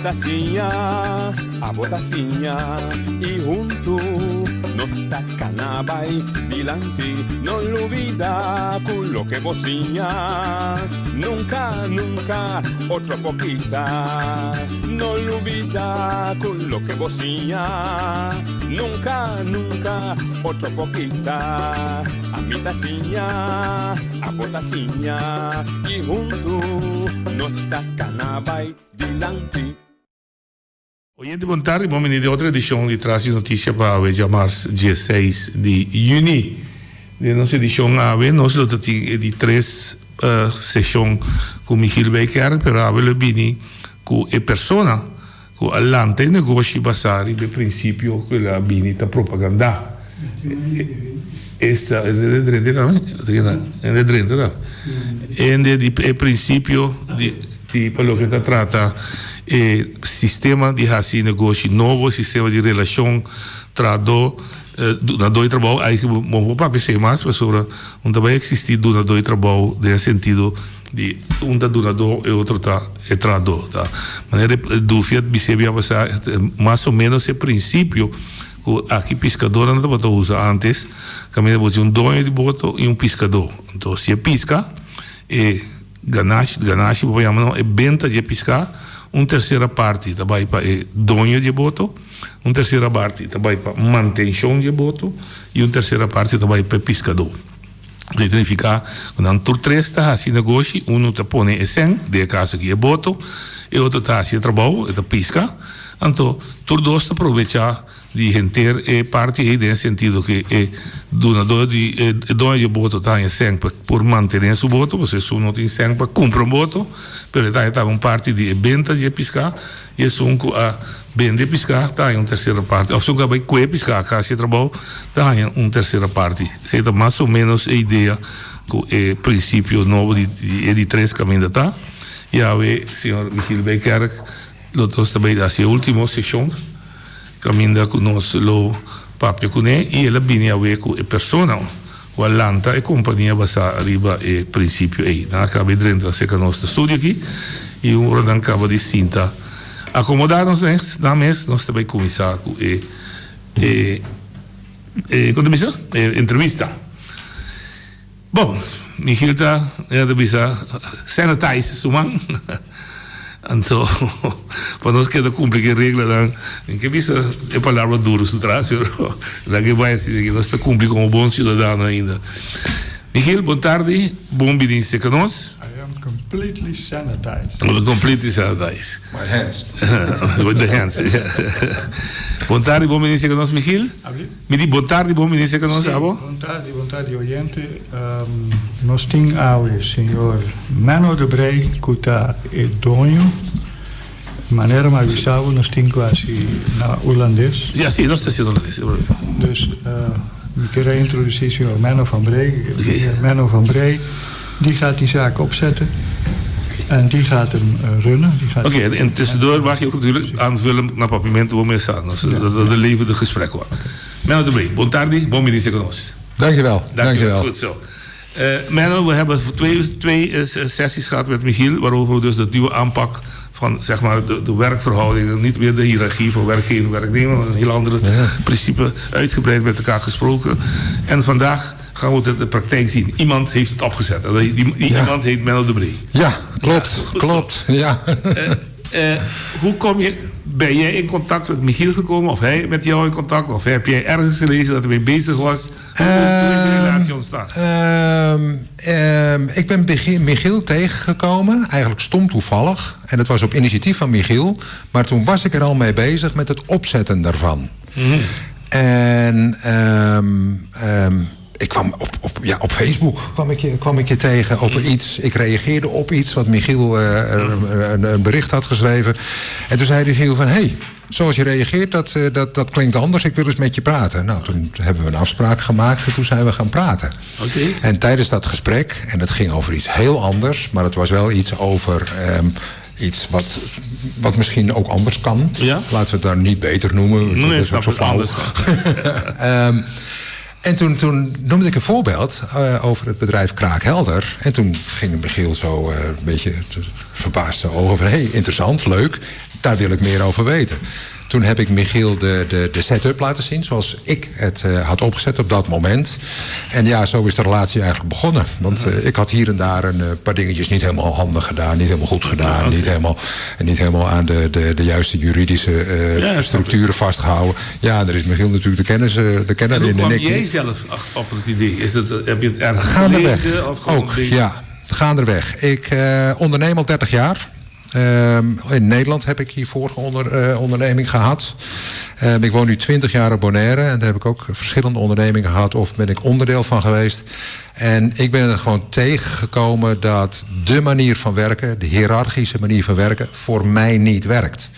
ta siña, abo ta siña y hunto nos ta cana bay dilanti. No lubida cu loke bo siña nunca, nunca otro por kita. No lubida cu loke bo siña nunca, nunca otro por kita. Ami ta siña, abo ta siña y hunto nos ta cana bay dilanti. Oyente bon tardi, bon bini den otro edicion di Tras di Noticia pa awe djamars dieseis di juni. Den nos edicion awe nos lo ta tin e di tres sesion cu Michiel Bijkerk, pero awe lo bini cu e persona cu a lanta e negoshi basa riba e principio cu el a bini ta propaganda. Esta, e drenta tambe? E drenta tambe. Ende di e principio di di pa loke ta trata e sistema di haci negoshi nobo, e sistema di relacion trahadó, dunadó di trabou. Ai si bo por papia esei mas pasobra un ta bai existi dunadó di trabou den e sentido di un ta dunadó e otro ta e trahadó. Ta manera e Dufi a bis'é bia pasá mas o menos e principio ku aki piskadónan tabata usa ántes, kaminda bo tin un doño di boto i un piskadó. Anto si e piska e ganashi, ganashi bo por yama no, e benta di e piská, un tersera parti ta bai pa e doño di e boto, un tersera parti ta bai pa mantenshon di e boto i un tersera parti ta bai pa e piskadó. Esei ta nifiká ku nan tur tres ta hasi negoshi, unu ta pone e sèn, den e kaso aki e boto, e otro ta hasi e trabou, e ta piska, anto tur dos ta probechá di henter e parti ei den e sentido ku e dunadó di e doño di e boto ta haña sèn pa por mantené su boto, pasobra esun no tin sèn pa kumpra un boto, pero e ta haña tambe un parti di e benta di e piská i esun ku a bende e piská ta haña un tersera parti òf esun ku a bai kue e piská a hasi e trabou ta haña un tersera parti. Esei ta mas o ménos e idea ku e prinsipio nobo di e di tres kaminda ta. I awe señor Michiel Bijkerk lo nos ta bai hasi e último seshon kaminda ku nos lo papia kuné i el a bini awe ku e persona ku a lanta e kompania basá riba e prinsipio ei. Nan a kaba e drenta serka nos na studio aki i un ora nan kaba di sinta akomodá nos mes nan mes nos ta bai kuminsá ku e e e kon ta bisa e entrevista. Bon, Michiel ta e ta bisa sanitize su man anto pa nos keda cumpli cu e reglanan mi ke bisa e palabra duro su tras pero laga e bai asina cu nos ta cumpli como bon ciudadano ainda. Michiel bon tardi, bon bini cerca nos. I am completely sanitized. Completely sanitized. My hands. With the hands, yeah. Bon tardi, bon bini cerca nos Michiel. Mi di bon tardi bon bini cerca nos abo. Bon tardi, bon tardi oyente. Nos tin awe señor Menno de Brey cu ta e doño. Manera mi a bisa bo nos tin cu haci na Hulandes. Ja, si, nos ta haci na Hulandes. Dus mi kier a introduci señor Menno van Brey. Meneer Menno van Brey, die gaat die zaak opzetten. En die gaat hem runnen. Die gaat Oké, en tussendoor mag je ook natuurlijk aanvullen na Papiamento bo mes sa. Nos dat een levendig gesprek wordt. Menno de Brey, bon tardi, bon bini serka nos. Dankjewel, dankjewel. Goed zo. Menno, we hebben twee, twee sessies gehad met Michiel, waarover we dus de nieuwe aanpak van zeg maar, de, de werkverhoudingen, niet meer de hiërarchie van werkgever, werknemer, maar een heel ander ja. principe uitgebreid met elkaar gesproken. En vandaag gaan we het in de praktijk zien. Iemand heeft het opgezet. En die, die ja. iemand heet Menno de Bree. Ja, klopt. Ja, klopt. Ja. Hoe kom je, ben jij in contact met Michiel gekomen? Of hij met jou in contact? Of heb jij ergens gelezen dat hij mee bezig was? Hoe is die relatie ontstaan? Ik ben Michiel tegengekomen, eigenlijk stom toevallig. En dat was op initiatief van Michiel. Maar toen was ik er al mee bezig met het opzetten daarvan. En ik kwam op, op, ja, op Facebook kwam ik je tegen op iets. Ik reageerde op iets wat Michiel een bericht had geschreven. En toen zei Michiel van, hey, zoals je reageert, dat klinkt anders. Ik wil eens met je praten. Nou, toen hebben we een afspraak gemaakt en toen zijn we gaan praten. En tijdens dat gesprek, en het ging over iets heel anders, maar het was wel iets over iets wat misschien ook anders kan. Laten we het daar niet beter noemen. Nee, dat is ook zo snap het, flauw. anders En toen noemde ik een voorbeeld over het bedrijf Kraakhelder. En toen ging Michiel zo een beetje verbaasd zijn ogen van, hey, interessant, leuk. Daar wil ik meer over weten. Toen heb ik Michiel de, de, de setup laten zien... zoals ik het eh, had opgezet op dat moment. En ja, zo is de relatie eigenlijk begonnen. Want eh, ik had hier en daar een eh, paar dingetjes niet helemaal handig gedaan... niet helemaal goed gedaan, niet, helemaal, en niet helemaal aan de, de, de juiste juridische eh, Ja, snap ik. structuren vastgehouden. Ja, daar is Michiel natuurlijk de kennis, eh, de kenner En hoe in en kwam ik jij niet. zelf op het idee? Is dat, heb je het ergens Gaandeweg. gelezen? Of gewoon Ook, een beetje- ja. Gaandeweg. Ik eh, onderneem al 30 jaar. Ehm, in Nederland heb ik hiervoor onder, eh, onderneming gehad. Ehm, ik woon nu 20 jaar op Bonaire. En daar heb ik ook verschillende ondernemingen gehad. Of ben ik onderdeel van geweest. En ik ben er gewoon tegengekomen dat de manier van werken... de hiërarchische manier van werken, voor mij niet werkt.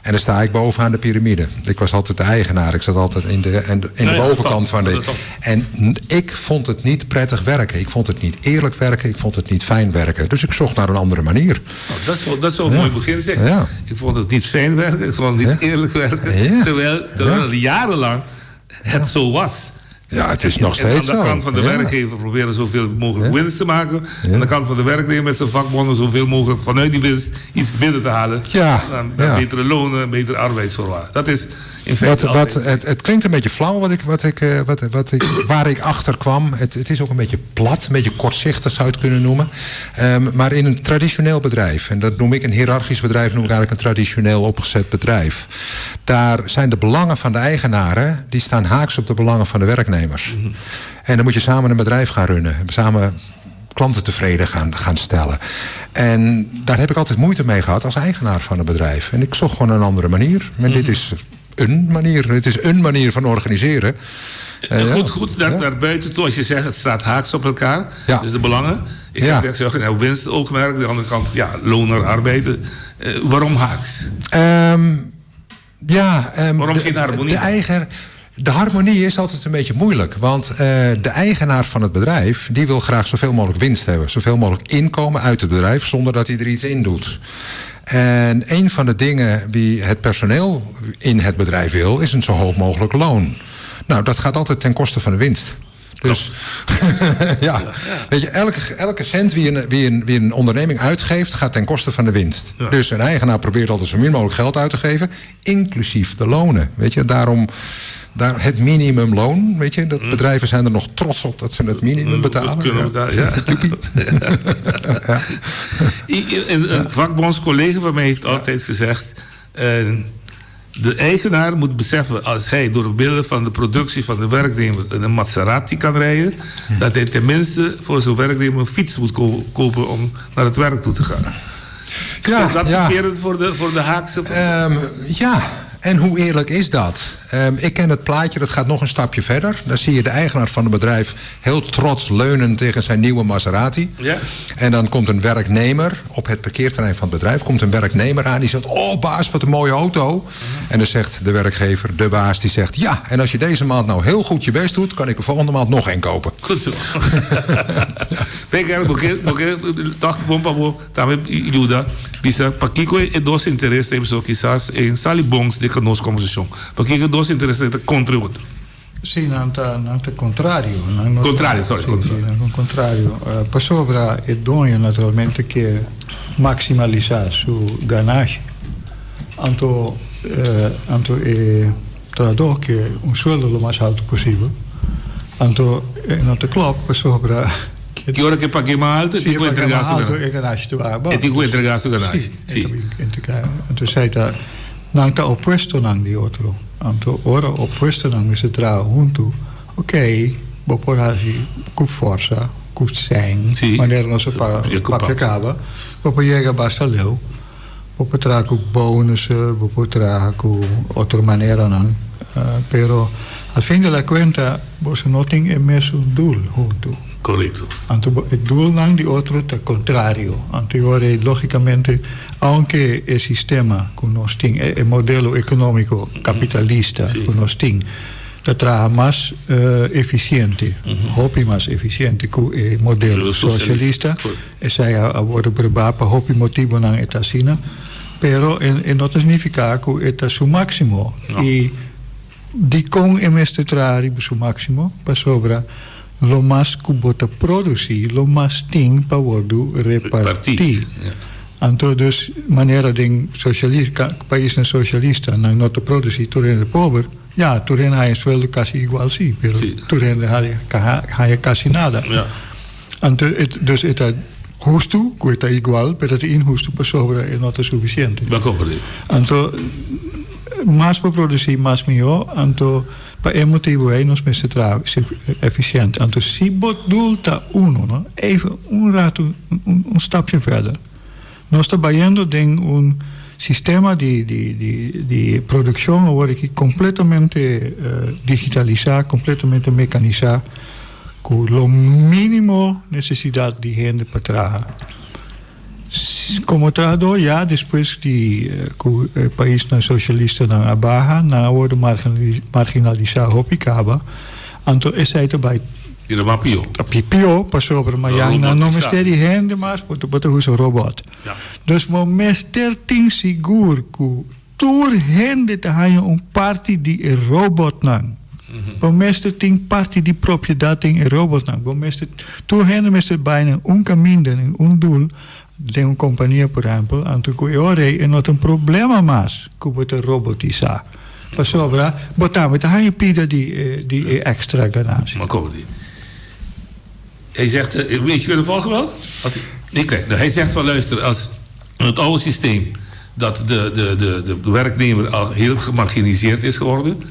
En dan sta ik bovenaan de piramide. Ik was altijd de eigenaar. Ik zat altijd in de, en in de Ja, ja, bovenkant top. van de... Dat is top. En ik vond het niet prettig werken. Ik vond het niet eerlijk werken. Ik vond het niet fijn werken. Dus ik zocht naar een andere manier. Nou, dat is wel, dat is wel een mooi begin, zeg. Ja. Ik vond het niet fijn werken, ik vond het niet Ja. eerlijk werken. Ja. Terwijl, terwijl het jarenlang het zo was. Ja, het is nog En steeds aan de zo. kant van de Ja. werkgever proberen zoveel mogelijk Ja. winst te maken. Aan de kant van de werknemer met zijn vakbonden zoveel mogelijk vanuit die winst iets binnen te halen. Ja, Naar, ja. betere lonen, betere arbeidsvoorwaarden. Dat is in feite Wat, wat, altijd- het, het klinkt een beetje flauw wat ik, wat ik, eh, wat, wat ik, waar ik achter kwam. Het, het is ook een beetje plat, een beetje kortzichtig zou je het kunnen noemen. Ehm, maar in een traditioneel bedrijf, en dat noem ik een hiërarchisch bedrijf, noem ik eigenlijk een traditioneel opgezet bedrijf. Daar zijn de belangen van de eigenaren, die staan haaks op de belangen van de werknemers. En dan moet je samen een bedrijf gaan runnen. Samen klanten tevreden gaan, gaan stellen. En daar heb ik altijd moeite mee gehad als eigenaar van een bedrijf. En ik zocht gewoon een andere manier. En dit is een manier. Het is een manier van organiseren. Eh, ja. Goed, goed naar, Ja. naar buiten toe. Als je zegt, het staat haaks op elkaar. Ja. Dus de belangen. Ik Ja. heb echt gezegd, nou, winstoogmerk. De andere kant, ja, loon naar arbeid. Eh, waarom haaks? Ehm, ja, ehm, Waarom de, geen harmonie? De, eigen, de harmonie is altijd een beetje moeilijk. Want eh, de eigenaar van het bedrijf... die wil graag zoveel mogelijk winst hebben. Zoveel mogelijk inkomen uit het bedrijf... zonder dat hij er iets in doet. En een van de dingen die het personeel in het bedrijf wil... is een zo hoog mogelijk loon. Nou, dat gaat altijd ten koste van de winst. Dus ja, weet je, elke, elke cent wie een, wie, een, wie een onderneming uitgeeft, gaat ten koste van de winst. Ja. Dus een eigenaar probeert altijd zo min mogelijk geld uit te geven, inclusief de lonen. Weet je, daarom daar, het minimumloon, weet je, dat bedrijven zijn er nog trots op dat ze het minimum betalen. Mm. Dat kunnen Ja. betalen, ja. Joepie. Een, een vakbondscollega van mij heeft altijd gezegd... eh, de eigenaar moet beseffen, als hij door middel van de productie van de werknemer een Maserati kan rijden, dat hij tenminste voor zijn werknemer een fiets moet kopen om naar het werk toe te gaan. Ja, is dat ja. typerend voor de Haagse? Ehm, ja, en hoe eerlijk is dat? Ehm, ik ken het plaatje, dat gaat nog een stapje verder. Daar zie je de eigenaar van het bedrijf heel trots leunen tegen zijn nieuwe Maserati. Ja. En dan komt een werknemer op het parkeerterrein van het bedrijf... komt een werknemer aan die zegt, oh baas, wat een mooie auto. En dan zegt de werkgever, de baas, die zegt... ja, en als je deze maand nou heel goed je best doet... kan ik er volgende maand nog één kopen. Goed zo. Kijk, porque, porque toch bom pa bo, tambe ajuda. Bisa pakiko e dos interesse tem so quizás em sali bons de que conversação. Pakiko dos interesse ta contra o outro. Si, nan ta, nan ta kontrario. Nan no- Kontrario, sorry, Si, kontrario. si, nan ta kontrario. Uh, pasobra e doño naturalmente ke maksimalisá su ganashi. Anto, eh, anto e trahadó ke un sueldo lo mas haltu posibel. Anto, eh, no ta klòp pasobra Ki ora ku pag'é mas haltu, Si, e tin ku entregá su alto ganashi. e ganashi ta baha. E tin ku entregá su ganashi. Si, Si. anto esei ta nan ta opuestonan di otro. Anto ora opuestonan mester traha huntu, ok, bo por hasi ku forsa, ku sèn, manera nos a papia kaba, bo por yega basta leu. Bo por traha ku bonussen, bo por traha ku otro maneranan, pero al fin de la kuenta boso no tin e mesun doel huntu. Korekto. Anto bo e doelnan di otro ta kontrario. Anto e ora ei logikamente, aunke e sistema ku nos tin, e modelo ekonómiko kapitalista ku nos tin, ta traha mas efisiente, hopi mas efisiente ku e modelo sosialista. Esei a wòrdu probá pa hopi motibunan e ta asina, pero e no ta signifiká ku e ta su máksimo. I dikon e mester traha riba su máksimo? Pasobra lo mas ku bo ta produsí, lo mas tin pa wòrdu repartí. Anto dus manera den socialista, paisnan socialista nan no ta produci tur hende pober, ya tur hende haya sueldo casi igual si, pero tur hende haya casi nada. Anto dus e ta hustu cu e ta igual, pero ta inhustu pasobra e no ta suficiente. Anto mas bo produci mas miho, anto pa e motibo ey nos mester traha eficiente. Anto si bo doel ta uno, no, even un rato un stapje verder. Nos ta bayendo den un sistema di di di di produccion awor aki completamente digitalisa, completamente mecanisa cu lo minimo necesidad di hende pa traha. Como trahador ya despues di cu e paisnan socialistanan a baha, nan a wordo marginalisa hopi caba, anto esey ta bay. Bira mas pió. Ta pió pasobra mayan nan no mester di hende mas, bo ta usa robot. Dus bo mester tin sigur cu tur hende ta haña un parti di e robotnan. Bo mester tin parti di propiedad den e robotnan. Bo mester, tur hende mester bai na un caminda, den un doel, den un compania por ehempel, anto cu e ora ei e no ta un problema mas cu bo ta robotisa. Pasobra bo tambe ta haña pida di e, di e extra ganancia. Maar kom die. Hij zegt, weet je kunnen volgen wel? Als, nee, kijk, hij zegt van luister, als het oude systeem dat de, de, de, de werknemer al heel gemarginaliseerd is geworden.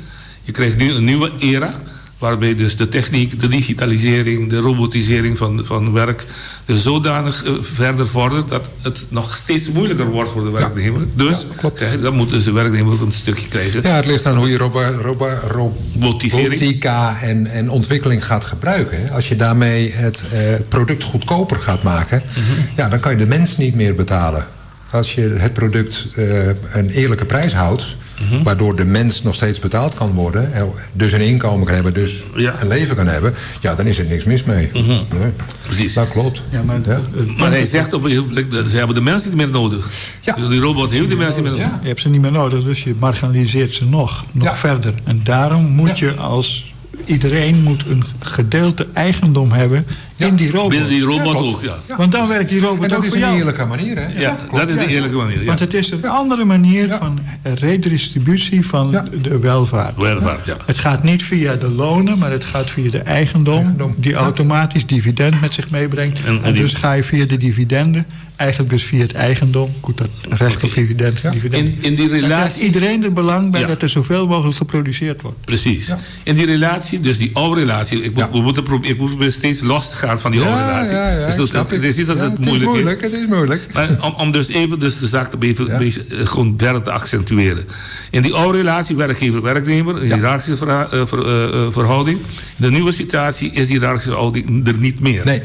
Je krijgt nu een nieuwe era waarbij dus de techniek, de digitalisering, de robotisering van, van werk zodanig eh, verder vordert dat het nog steeds moeilijker wordt voor de werknemer. Dus ja, dan moet dus de werknemer ook een stukje krijgen. Ja, het ligt aan hoe je robo, robo, robotica en, en ontwikkeling gaat gebruiken. Als je daarmee het eh, product goedkoper gaat maken, mm -hmm. ja, dan kan je de mens niet meer betalen. Als je het product uh, een eerlijke prijs houdt, mm -hmm. waardoor de mens nog steeds betaald kan worden, dus een inkomen kan hebben, dus ja. een leven kan hebben, ja, dan is er niks mis mee. Mm -hmm. nee. Precies. Dat klopt. Ja, maar, ja. maar hij zegt op een gegeven ze hebben de mensen niet meer nodig. Ja. Die robot heeft de mensen niet meer nodig. Je hebt ze niet meer nodig, dus je marginaliseert ze nog, nog verder. En daarom moet je als iedereen moet een gedeelte eigendom hebben in die robot. Binnen die robot ook, ja. Want dan werkt die robot en dat ook is voor een jou. eerlijke manier, hè? Ja, dat is de eerlijke manier. Ja. Want het is een andere manier van redistributie van de welvaart. Welvaart, ja. Het gaat niet via de lonen, maar het gaat via de eigendom, eigendom. die automatisch dividend met zich meebrengt. En, en, dus ga je via de dividenden eigenlijk dus via het eigendom, goed dat recht okay. op dividend, ja. dividend. In, in die relatie. iedereen er belang bij ja. dat er zoveel mogelijk geproduceerd wordt. Precies. Ja. In die relatie, dus die oude relatie, ik moet, we moeten ik moet steeds los gaan van die oude relatie. Dus dat, het, het is niet dat het, het moeilijk is. Moeilijk, het is moeilijk. Maar om, om dus even dus de zaak te even, beetje, eh, gewoon verder te accentueren. In die oude relatie, werkgever-werknemer, een hiërarchische ver, ver, uh, verhouding. In de nieuwe situatie is die hiërarchische verhouding er niet meer. Nee.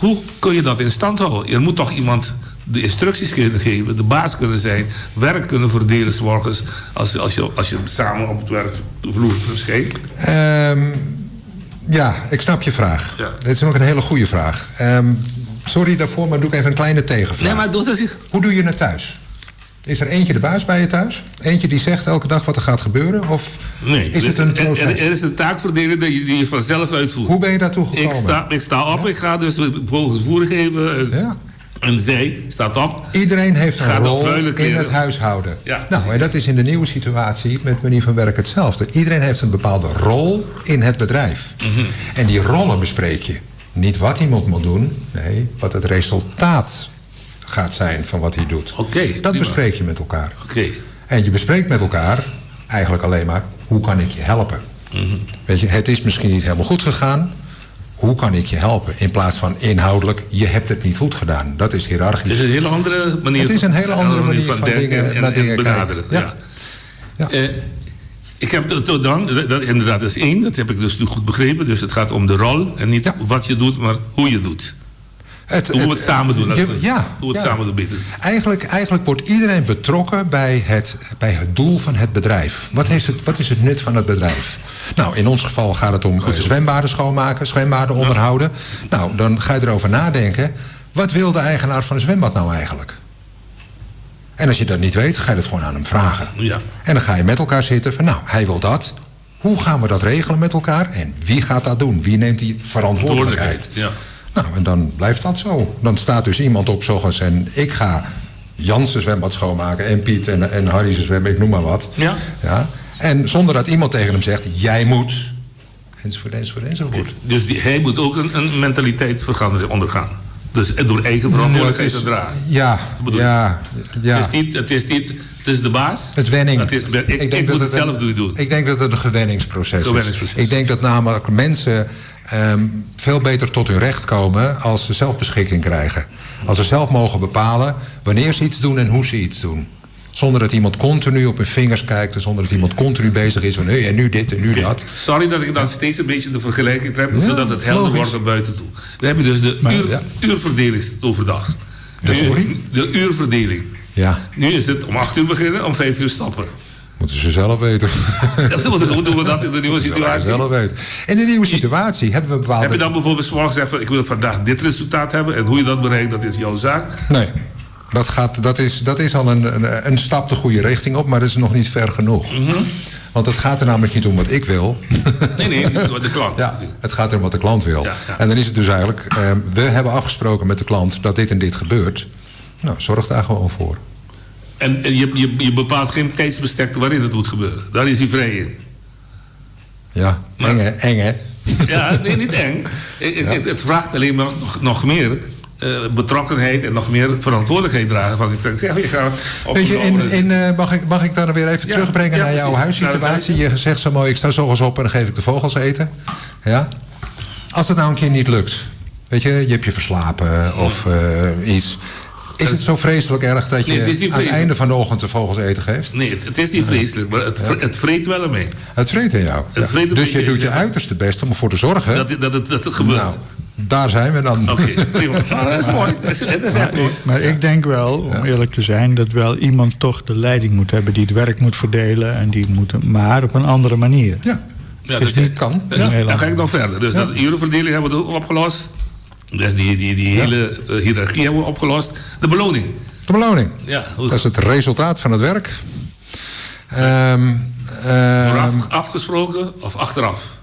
Hoe kun je dat in stand houden? Er moet toch iemand de instructies kunnen geven, de baas kunnen zijn, werk kunnen verdelen s morgens als, als, je, als je samen op het werkvloer verschijnt? Um, ja, ik snap je vraag. Ja. Dit is ook een hele goede vraag. Um, sorry daarvoor, maar doe ik even een kleine tegenvraag. Nee, maar doe dat Hoe doe je het thuis? Is er eentje de baas bij je thuis? Eentje die zegt elke dag wat er gaat gebeuren? Of nee, is het een proces? Er, er is een taakverdeling die je, die je vanzelf uitvoert. Hoe ben je daartoe gekomen? Ik sta, ik sta op, ja? ik ga dus volgens voer geven. Ja. En zij staat op. Iedereen heeft een rol in het huishouden. Ja, nou, en dat is in de nieuwe situatie met manier van werk hetzelfde. Iedereen heeft een bepaalde rol in het bedrijf. Mm -hmm. En die rollen bespreek je. Niet wat iemand moet doen, nee, wat het resultaat gaat zijn van wat hij doet. Okay, dat bespreek je met elkaar. Okay. En je bespreekt met elkaar eigenlijk alleen maar... hoe kan ik je helpen? Mm -hmm. Weet je, het is misschien niet helemaal goed gegaan. Hoe kan ik je helpen? In plaats van inhoudelijk, je hebt het niet goed gedaan. Dat is hiërarchisch. Het is een hele andere manier, het is een hele andere manier van, van denken dingen, en, naar dingen en benaderen. Ja. Ja. Ja. Ik heb tot dan, dat, inderdaad, dat is één, dat heb ik dus nu goed begrepen. Dus het gaat om de rol en niet ja. wat je doet, maar hoe je doet. Het, hoe we het, samen doen. Je, ja, hoe we het ja. samen doen beter. Eigenlijk, eigenlijk wordt iedereen betrokken bij het, bij het doel van het bedrijf. Wat, heeft het, wat is het nut van het bedrijf? Nou, in ons geval gaat het om Goed, zwembaden schoonmaken, zwembaden ja. onderhouden. Nou, dan ga je erover nadenken. Wat wil de eigenaar van een zwembad nou eigenlijk? En als je dat niet weet, ga je dat gewoon aan hem vragen. Ja. En dan ga je met elkaar zitten van, nou, hij wil dat. Hoe gaan we dat regelen met elkaar? En wie gaat dat doen? Wie neemt die verantwoordelijkheid? Ja. Nou, en dan blijft dat zo. Dan staat dus iemand op 's ochtends en ik ga Jans zwembad schoonmaken en Piet en Harry zijn zwembad, ik noem maar wat. Ja. Ja. En zonder dat iemand tegen hem zegt, jij moet, enzovoort, enzovoort, enzovoort. Dus hij moet ook een mentaliteitsverandering ondergaan. Dus door eigen verantwoordelijkheid te dragen. Ja, bedoel ik. ja, ja. Het is niet, het is niet, het is de baas. Het is wenning. Het is, ik denk moet dat het zelf een, doen. Ik denk dat het een gewenningsproces, Gewenningsproces. is. Ik denk dat namelijk mensen veel beter tot hun recht komen als ze zelfbeschikking krijgen. Als ze zelf mogen bepalen wanneer ze iets doen en hoe ze iets doen. Zonder dat iemand continu op hun vingers kijkt en zonder dat iemand continu bezig is van hey, en nu dit en nu dat. Sorry dat ik dan steeds een beetje de vergelijking trek, Ja, zodat het helder logisch. wordt naar buiten toe. Dan heb je dus de ja. uurverdeling overdag. De sorry? De uurverdeling. Ja, Nu is het om 8 uur beginnen, om 5 uur stoppen. moeten ze zelf weten. Hoe doen we dat in de nieuwe situatie? Zelf weten. In de nieuwe situatie hebben we bepaalde... Heb je dan bijvoorbeeld 's morgens gezegd van, ik wil vandaag dit resultaat hebben en hoe je dat bereikt, dat is jouw zaak. Nee, dat is al een stap de goede richting op, maar dat is nog niet ver genoeg. Want het gaat er namelijk niet om wat ik wil. Nee, nee, de klant. Ja, het gaat erom wat de klant wil. Ja, ja. En dan is het dus eigenlijk, we hebben afgesproken met de klant dat dit en dit gebeurt. Nou, zorg daar gewoon voor. En je bepaalt geen tijdsbestek waarin het moet gebeuren. Daar is hij vrij in. Ja, Maar- eng hè, eng hè. Ja, nee, niet eng. Het vraagt alleen maar nog meer betrokkenheid en nog meer verantwoordelijkheid dragen. Van, ik zeg, je gaat op Weet je, een andere- mag ik daar dan weer even Ja, terugbrengen ja, naar jouw precies. huissituatie? Naar het Je zegt zo mooi, ik sta 's ochtends op en dan geef ik de vogels eten. Ja? Als het nou een keer niet lukt, weet je, je hebt je verslapen of iets. Is het zo vreselijk erg dat je Nee, het is niet aan het vreselijk. einde van de ochtend de vogels eten geeft? Nee, het is niet vreselijk, maar het vreet wel ermee. Het vreet in jou. Het vreet een Dus je beetje, doet je ja. uiterste best om ervoor te zorgen. Dat het gebeurt. Nou, daar zijn we dan. Oké, prima. Nou, dat is mooi. Het is echt mooi. Maar ik denk wel, om eerlijk te zijn, dat wel iemand toch de leiding moet hebben die het werk moet verdelen en die moet, maar op een andere manier. Ja, Ja, Het is dat niet kan. Ja, Een hele dan ga ik andere. nog verder. Dus dat urenverdeling hebben we opgelost. Dus die hele hiërarchie hebben we opgelost. De beloning. De beloning. Ja, hoe Dat is het resultaat van het werk. Vooraf afgesproken of achteraf?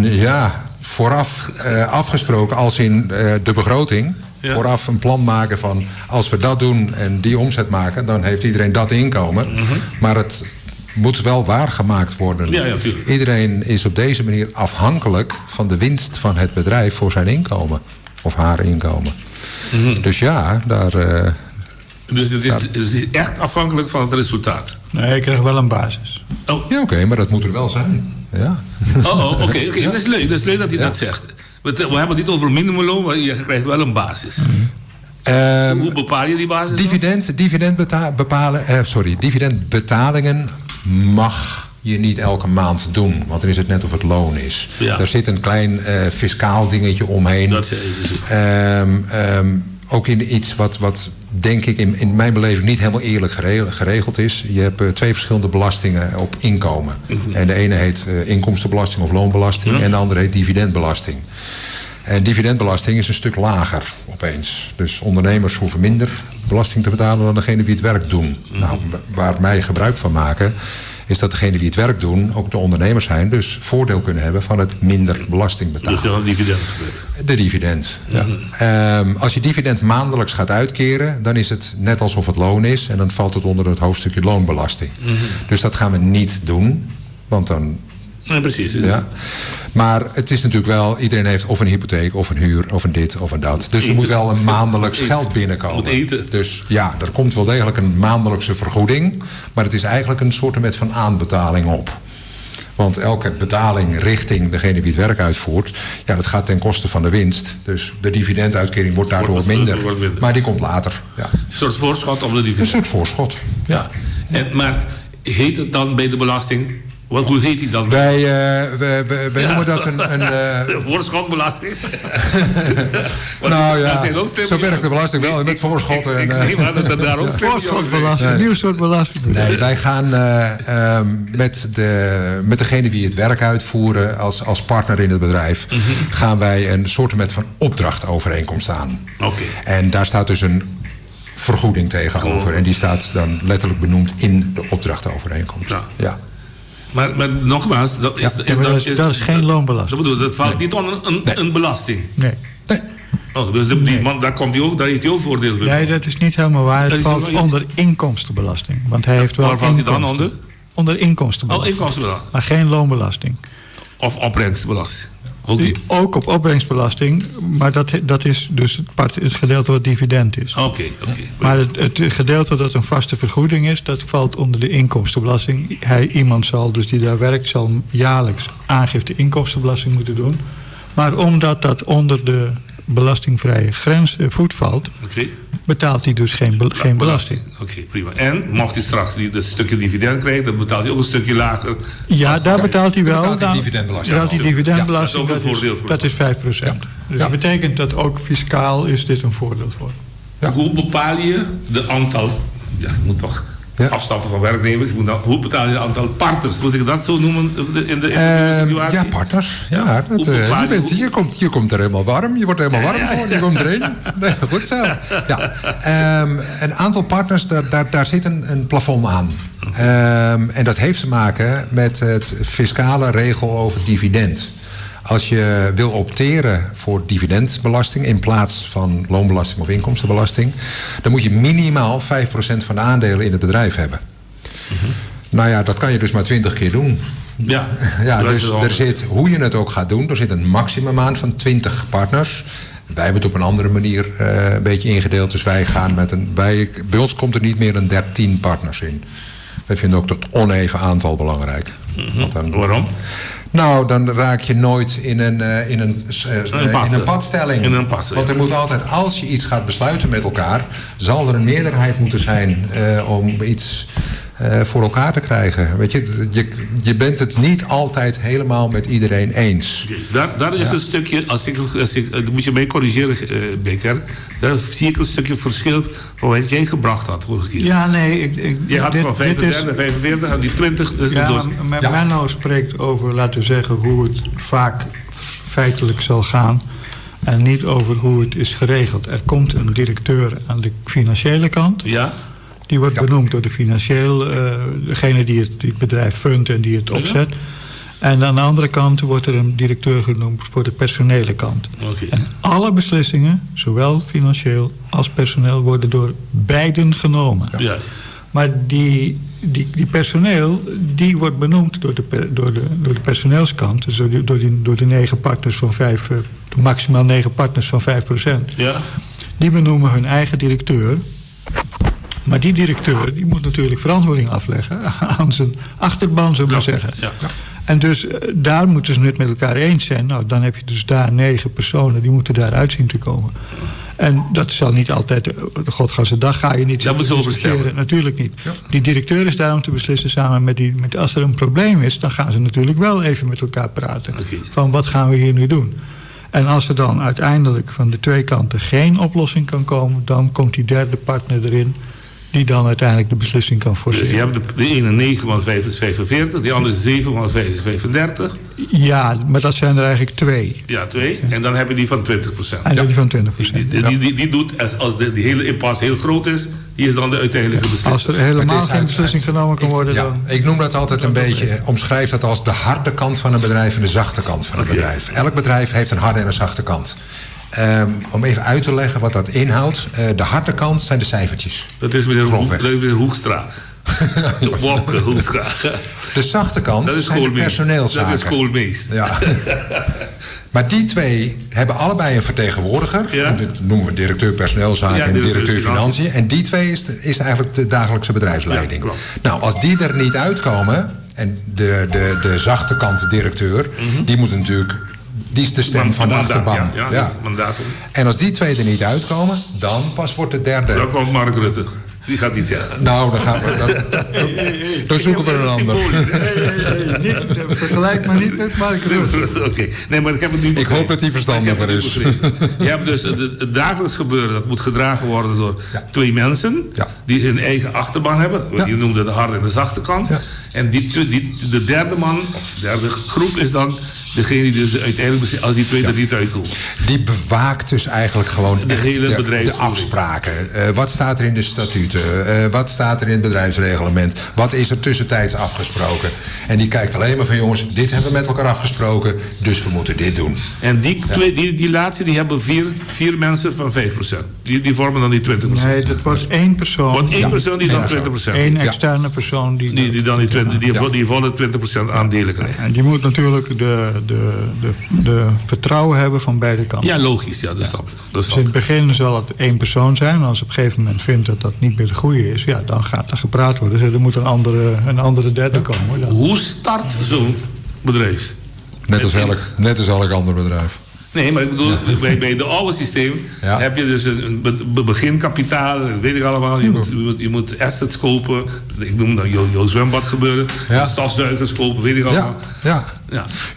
Ja, vooraf afgesproken als in de begroting. Ja. Vooraf een plan maken van als we dat doen en die omzet maken, dan heeft iedereen dat inkomen. Maar het moet wel waargemaakt worden. Ja, ja, tuurlijk. Iedereen is op deze manier afhankelijk van de winst van het bedrijf voor zijn inkomen. Of haar inkomen. Dus ja, daar... Dus het is echt afhankelijk van het resultaat. Nee, ik krijg wel een basis. Oh, ja, oké, maar dat moet er wel zijn. Ja. oh, oké, oké. Dat is leuk. Dat is leuk dat hij dat zegt. We hebben het niet over minimumloon, maar je krijgt wel een basis. Hoe bepaal je die basis dan? Dividendbetalingen mag je niet elke maand doen. Want dan is het net of het loon is. Ja. Daar zit een klein fiscaal dingetje omheen. Dat is het. Ook in iets wat denk ik in mijn beleving niet helemaal eerlijk geregeld is. Je hebt twee verschillende belastingen op inkomen. En de ene heet inkomstenbelasting of loonbelasting. En de andere heet dividendbelasting. En dividendbelasting is een stuk lager opeens. Dus ondernemers hoeven minder belasting te betalen dan degene die het werk doen. Waar wij gebruik van maken, is dat degene die het werk doen ook de ondernemers zijn. Dus voordeel kunnen hebben van het minder belasting betalen. Dus dan dividend gebeuren. De dividend, ja. Als je dividend maandelijks gaat uitkeren, dan is het net alsof het loon is. En dan valt het onder het hoofdstukje loonbelasting. Dus dat gaan we niet doen, want dan... Nee, precies. Ja. Maar het is natuurlijk wel, iedereen heeft of een hypotheek, of een huur, of een dit, of een dat. Dus er Eten. moet wel een maandelijks Eten. geld binnenkomen. Moet eten. Dus ja, er komt wel degelijk een maandelijkse vergoeding. Maar het is eigenlijk een soort van aanbetaling op. Want elke betaling richting degene die het werk uitvoert, ja, dat gaat ten koste van de winst. Dus de dividenduitkering wordt daardoor minder. Wordt minder. Maar die komt later. Ja. Een soort voorschot op de dividend. Een soort voorschot, ja. Maar heet het dan bij de belasting? Hoe heet die dan? Wij noemen dat een Voorschotbelasting? Nou ja, Daar zijn ook slimme zo werkt de belasting wel, met voorschotten Ik en, neem aan dat er daar ook slimme jongens zijn. Voorschotbelasting, een nieuw soort belasting. Nee, wij gaan met degene die het werk uitvoeren als partner in het bedrijf, gaan wij een soort van opdrachtovereenkomst aan. En daar staat dus een vergoeding tegenover. En die staat dan letterlijk benoemd in de opdrachtovereenkomst. Ja. Maar, maar nogmaals, dat is, Ja, maar dat is geen loonbelasting. Dat bedoel, dat valt niet onder een belasting. Nee. Nee. Oh, dus die man, daar, komt hij ook, daar heeft hij ook voordeel van. Nee, dat is niet helemaal waar. Dat Het is valt helemaal- onder inkomstenbelasting. Want hij heeft wel Waar valt hij dan inkomsten. onder? Onder Oh, inkomstenbelasting. inkomstenbelasting. Maar geen loonbelasting. Of opbrengstbelasting. Ook niet. Ook op opbrengstbelasting, maar dat is dus het gedeelte wat dividend is. Oké, oké. Maar het gedeelte dat een vaste vergoeding is, dat valt onder de inkomstenbelasting. Iemand zal dus die daar werkt, zal jaarlijks aangifte inkomstenbelasting moeten doen. Maar omdat dat onder de belastingvrije grens voet valt, betaalt hij dus geen belasting. Oké, prima. En mocht hij straks dat stukje dividend krijgen, dan betaalt hij ook een stukje lager. Ja, daar betaalt hij wel. betaalt hij dividendbelasting. Betaalt hij dividendbelasting. Ja, dat is ook een voordeel voor Dat is 5%. Dus dat betekent dat ook fiscaal is dit een voordeel voor. Ja. Hoe bepaal je de aantal... Ja, ik moet toch afstappen van werknemers. Ik moet dan, hoe bepaal je het aantal partners? Moet ik dat zo noemen in de situatie? Ja, partners. Ja, Hoe bepaal je hoe- je komt er helemaal warm. Je wordt er helemaal warm voor. Je komt erin. Nee, goed zo. Ja. Een aantal partners, daar zit een plafond aan. En dat heeft te maken met het fiscale regel over dividend. Als je wil opteren voor dividendbelasting in plaats van loonbelasting of inkomstenbelasting, dan moet je minimaal 5% van de aandelen in het bedrijf hebben. Nou ja, dat kan je dus maar 20 keer doen. Ja, Ja, dat is dus het er zit, hoe je het ook gaat doen, er zit een maximum aan van 20 partners. Wij hebben het op een andere manier een beetje ingedeeld. Dus wij gaan met een, wij, bij ons komt er niet meer dan 13 partners in. Wij vinden ook dat oneven aantal belangrijk. Want dan, Waarom? Nou, dan raak je nooit in Een pas. in een padstelling. In een pas, Want er ja. moet altijd, als je iets gaat besluiten met elkaar, zal er een meerderheid moeten zijn om iets voor elkaar te krijgen. Weet je, je bent het niet altijd helemaal met iedereen eens. Oké, daar is een stukje, als ik, dat moet je mij corrigeren, Becker. Daar zie ik een stukje verschil van wat jij gebracht had vorige keer. Ja, nee. Je had van 35 en 45 en die 20. Dus Ja, door- maar Menno spreekt over, laten we zeggen, hoe het vaak feitelijk zal gaan. En niet over hoe het is geregeld. Er komt een directeur aan de financiële kant. Die wordt benoemd door de financieel, degene die het bedrijf fundt en die het opzet. En aan de andere kant wordt er een directeur genoemd voor de personele kant. En alle beslissingen, zowel financieel als personeel, worden door beiden genomen. Maar die personeel, die wordt benoemd door de personeelskant. Dus door de 9 partners van 5, de maximaal 9 partners van 5%. Die benoemen hun eigen directeur. Maar die directeur, die moet natuurlijk verantwoording afleggen aan zijn achterban, zullen we maar zeggen. En dus daar moeten ze het met elkaar eens zijn. Nou, dan heb je dus daar 9 personen die moeten daaruit zien te komen. En dat zal niet altijd, de godganse dag ga je niet Dat moet ze zitten discussiëren. overstellen. Natuurlijk niet. Die directeur is daar om te beslissen samen met die... Met, als er een probleem is, dan gaan ze natuurlijk wel even met elkaar praten. Van wat gaan we hier nu doen? En als er dan uiteindelijk van de twee kanten geen oplossing kan komen, dan komt die derde partner erin, die dan uiteindelijk de beslissing kan forceren. Dus je hebt de ene 9 maal 5 is 45, die andere 7 maal 5 is 35. Ja, maar dat zijn er eigenlijk 2. Ja, 2. En dan heb je die van 20%. En die van 20%. Die doet, als die hele impasse heel groot is, die is dan de uiteindelijke beslissing. Als er helemaal Het is geen beslissing genomen kan worden, dan Ik noem dat altijd een beetje, omschrijf dat als de harde kant van een bedrijf en de zachte kant van een bedrijf. Elk bedrijf heeft een harde en een zachte kant. Om even uit te leggen wat dat inhoudt. De harde kant zijn de cijfertjes. Dat is Grofweg. meneer Hoekstra. De Wopke Hoekstra. De zachte kant Dat is zijn de koolmees. personeelszaken. Dat is koolmees. Ja. Maar die twee hebben allebei een vertegenwoordiger. En dat noemen we directeur personeelszaken en Directeur directeur financiën. financiën. En die twee is eigenlijk de dagelijkse bedrijfsleiding. Ja, klopt. Als die er niet uitkomen, en de zachte kant directeur, die moet natuurlijk, die is de stem van de Mandaat, achterban. ja, ja, dat is mandaat. En als die twee er niet uitkomen, dan pas wordt de derde. Dan komt Mark Rutte. Die gaat iets zeggen. Nou, dan gaan we, dan zoeken we een ander. Symbolisch, hè? Hey, niet, vergelijk maar niet met Mark Rutte. Oké, nee, maar ik heb het nu Ik begrepen. hoop dat hij verstandiger Ik heb het nu is. begrepen. Je hebt dus het dagelijks gebeuren, dat moet gedragen worden door 2 mensen die hun eigen achterban hebben. Wat je noemde de harde en de zachte kant. En de derde man, of de derde groep is dan Degene die dus uiteindelijk, als die twee er niet uitkomen. Die bewaakt dus eigenlijk gewoon De echt hele de bedrijfsvoering. afspraken. Wat staat er in de statuten? Wat staat er in het bedrijfsreglement? Wat is er tussentijds afgesproken? En die kijkt alleen maar van jongens, dit hebben we met elkaar afgesproken, dus we moeten dit doen. En die, twee, die laatste, die hebben vier mensen van 5%. Die vormen dan die 20%. Nee, dat wordt één persoon. Want één persoon die dan Ja. 20%. Eén externe persoon die... Die dan die, 20, die volle 20% aandelen krijgt. En die moet natuurlijk de vertrouwen hebben van beide kanten. Ja, logisch. Ja, dat snap ik. Dat Dus snap in ik. het begin zal het één persoon zijn. Maar als op een gegeven moment vindt dat dat niet meer de goede is... ja, dan gaat er gepraat worden. Dus er moet een andere derde komen. Dan. Hoe start zo'n bedrijf? Net als elk ander bedrijf. Nee, maar ik bedoel, bij de oude systeem heb je dus een beginkapitaal, dat weet ik allemaal. Je moet assets kopen. Ik noem dan jouw zwembad gebeuren. Stofzuigers kopen, weet ik allemaal. Ja.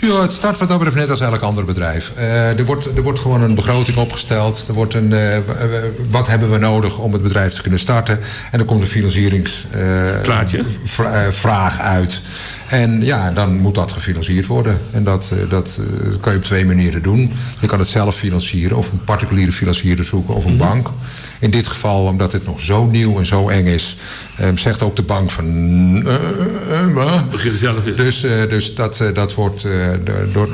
Het start wat dat betreft net als elk ander bedrijf. Er wordt gewoon een begroting opgesteld. Er wordt een, wat hebben we nodig om het bedrijf te kunnen starten? En er komt een Plaatje. financieringsvraag uit. En ja, dan moet dat gefinancierd worden. En dat kan je op twee manieren doen. Je kan het zelf financieren of een particuliere financierder zoeken of een bank. In dit geval, omdat het nog zo nieuw en zo eng is, zegt ook de bank van wat? Begin zelf. Dus dat wordt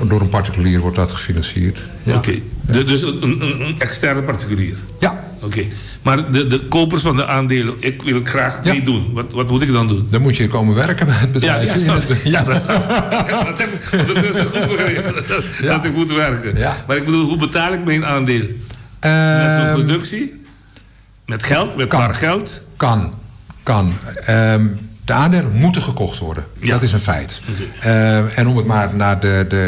door een particulier wordt dat gefinancierd. Ja. Oké, dus een externe particulier? Ja. Oké, maar de kopers van de aandelen, ik wil graag meedoen. Wat moet ik dan doen? Dan moet je komen werken bij het bedrijf. Ja, snap ik. Ja, dat snap ik. Dat is een goed begrepen, dat ik moet werken. Maar ik bedoel, hoe betaal ik mijn aandeel? Met mijn productie? Met geld? Met bar geld? Kan. Kan. De aandelen moeten gekocht worden. Dat is een feit. En om het maar naar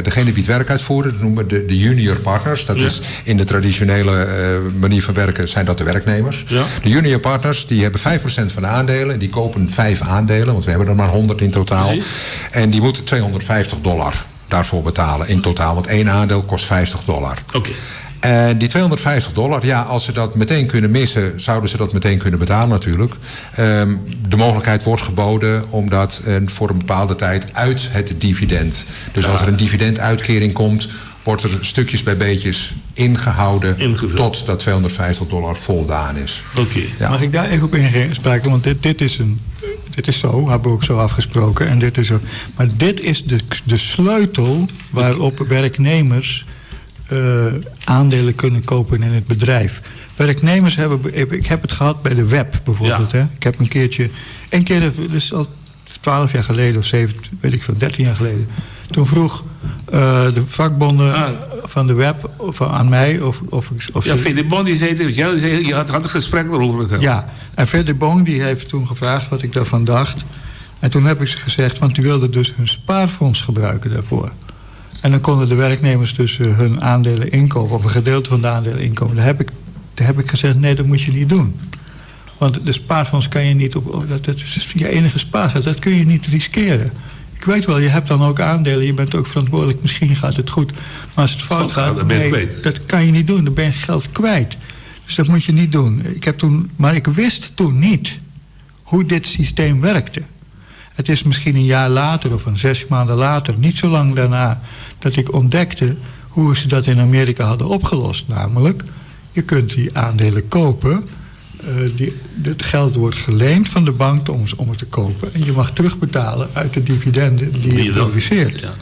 degene die het werk uitvoeren, dat noemen we de junior partners. Dat is in de traditionele manier van werken zijn dat de werknemers. De junior partners die hebben 5% van de aandelen. Die kopen 5 aandelen, want we hebben er maar 100 in totaal. En die moeten $250 daarvoor betalen in totaal. Want één aandeel kost $50. En die $250, ja, als ze dat meteen kunnen missen, zouden ze dat meteen kunnen betalen natuurlijk. De mogelijkheid wordt geboden om dat voor een bepaalde tijd uit het dividend. Dus als er een dividenduitkering komt, wordt er stukjes bij beetjes ingehouden Ingevuld. tot dat $250 voldaan is. Oké. Mag ik daar even op inspraken? Want dit is zo, hebben we ook zo afgesproken. En dit is zo. Maar dit is de sleutel waarop werknemers aandelen kunnen kopen in het bedrijf. Werknemers hebben... Ik heb het gehad bij de WEB bijvoorbeeld. Hè? Ik heb een keertje... Een keer, dus al 12 jaar geleden of 7, weet ik veel, 13 jaar geleden. Toen vroeg de vakbonden van de WEB of aan mij of Ja, ze- Fedebon die zei tegen jou, zei, je had een gesprek erover met hem. Ja, en Fedebong die heeft toen gevraagd wat ik daarvan dacht. En toen heb ik ze gezegd, want die wilden dus hun spaarfonds gebruiken daarvoor. En dan konden de werknemers dus hun aandelen inkopen, of een gedeelte van de aandelen inkopen. Daar heb ik gezegd, nee, dat moet je niet doen. Want de spaarfonds kan je niet op, oh, dat is je enige spaargeld, dat kun je niet riskeren. Ik weet wel, je hebt dan ook aandelen, je bent ook verantwoordelijk, misschien gaat het goed. Maar als het fout fout gaat, gaat, dan ben je nee, kwijt. dat kan je niet doen, dan ben je geld kwijt. Dus dat moet je niet doen. Maar ik wist toen niet hoe dit systeem werkte. Het is misschien een jaar later of een 6 maanden later, niet zo lang daarna, dat ik ontdekte hoe ze dat in Amerika hadden opgelost. Namelijk, je kunt die aandelen kopen. Het geld wordt geleend van de bank om het te kopen. En je mag terugbetalen uit de dividenden die je je dan- produceert.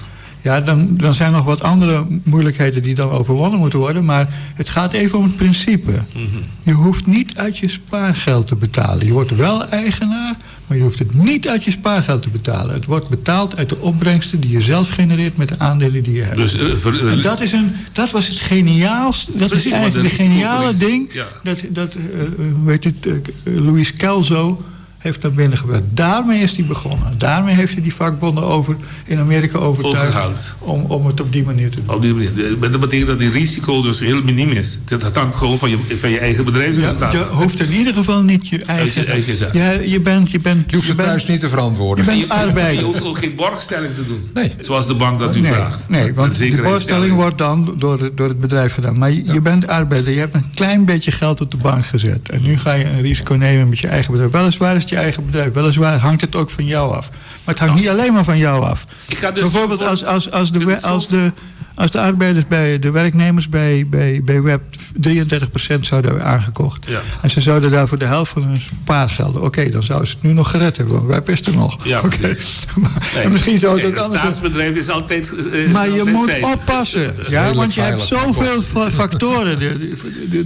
Ja, dan zijn nog wat andere moeilijkheden die dan overwonnen moeten worden. Maar het gaat even om het principe. Je hoeft niet uit je spaargeld te betalen. Je wordt wel eigenaar, maar je hoeft het niet uit je spaargeld te betalen. Het wordt betaald uit de opbrengsten die je zelf genereert met de aandelen die je hebt. Dus, En dat was het geniaalste, dat Precies, is want eigenlijk de het geniale risicoverlies, ding. Dat hoe heet het, Louis Kelso heeft naar binnen gebracht. Daarmee is hij begonnen. Daarmee heeft hij die vakbonden in Amerika overtuigd Overgehaald. om het op die manier te doen. Op die manier. Maar dat betekent dat die risico dus heel miniem is. Dat hangt gewoon van je eigen bedrijfsresultaat. Je hoeft in ieder geval niet je eigen... je eigen zaak. Ja, je bent, Je hoeft het thuis niet te verantwoorden. Je bent arbeider. Je hoeft ook geen borgstelling te doen. Nee. Zoals de bank dat u Nee, vraagt. nee, want Met de zekerheidsstelling. borgstelling wordt dan door het bedrijf gedaan. Maar je bent arbeider, je hebt een klein beetje geld op de bank gezet. En nu ga je een risico nemen met je eigen bedrijf. Weliswaar is het je eigen bedrijf. Weliswaar hangt het ook van jou af. Maar het hangt niet alleen maar van jou af. Ik ga dus Bijvoorbeeld als de, als de, als de arbeiders bij de werknemers bij Web 33% zouden hebben aangekocht. En ze zouden daarvoor de helft van hun spaargelden. Oké, dan zouden ze het nu nog gered hebben, want Web is er nog. Ja, Oké. precies. Maar Nee. misschien zou het Nee, ook een anders zijn. staatsbedrijf is altijd is Maar je altijd moet veilig. oppassen. is Ja, redelijk want je hebt veilig. zoveel factoren.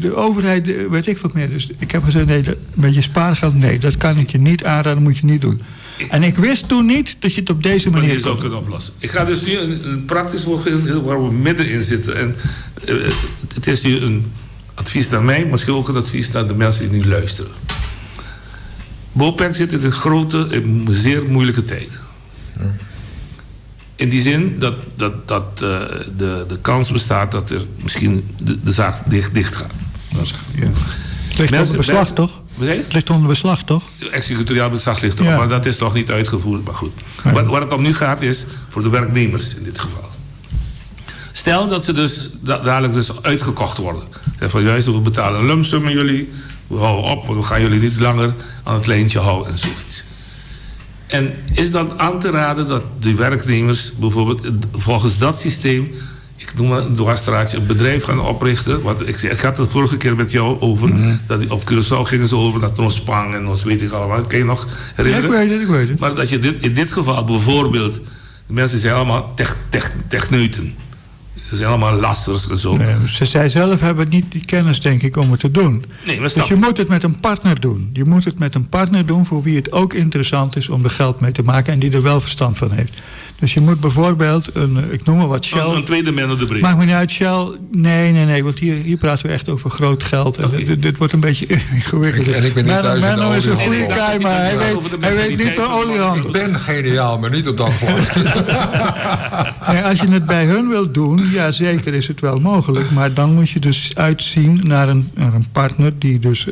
De overheid, weet ik wat meer. Dus ik heb gezegd, nee, met je spaargeld, nee, dat kan ik je niet aanraden, moet je niet doen. En ik wist toen niet dat je het op deze manier manier zou kon kunnen oplossen. Ik ga dus nu een praktisch voorbeeld geven waar we middenin zitten. En het is nu een advies naar mij, misschien ook een advies naar de mensen die nu luisteren. Bopec zit in een grote, in zeer moeilijke tijd. In die zin dat de kans bestaat dat er misschien de zaak dicht gaat. Ja. Het ligt onder beslag, toch? Wat zei je? Het ligt onder beslag, toch? Executoriaal beslag ligt erop, maar dat is nog niet uitgevoerd. Maar goed. Waar het om nu gaat is voor de werknemers in dit geval. Stel dat ze dus dadelijk dus uitgekocht worden. Zeg van juist, we betalen een lumpsum aan jullie. We houden op, want we gaan jullie niet langer aan het lijntje houden en zoiets. En is dan aan te raden dat de werknemers bijvoorbeeld volgens dat systeem, ik noem maar een dwarsstraatje, een bedrijf gaan oprichten? Want ik had het vorige keer met jou over, dat die op Curaçao gingen ze over naar Nospang en ons weet ik allemaal. Kan je nog herinneren? Ja, ik weet het, ik weet het. Maar dat je in dit geval bijvoorbeeld, de mensen zijn allemaal techneuten. Ze zijn allemaal lasters en zo. Nee, zij zelf hebben niet die kennis, denk ik, om het te doen. Nee, maar Dus snap je moet het met een partner doen. Je moet het met een partner doen voor wie het ook interessant is om er geld mee te maken en die er wel verstand van heeft. Dus je moet bijvoorbeeld een, ik noem maar wat, Shell. Een tweede Menno de Bree. Maakt me niet uit, Shell. Nee, nee, nee, want hier praten we echt over groot geld. En dit wordt een beetje ingewikkeld. En ik ben niet thuis in de Menno is een goede oliehandel. guy, maar hij weet niet van oliehandel. Ik ben geniaal, maar niet op dat vlak. Nee, als je het bij hun wilt doen, ja, zeker is het wel mogelijk. Maar dan moet je dus uitzien naar een partner die dus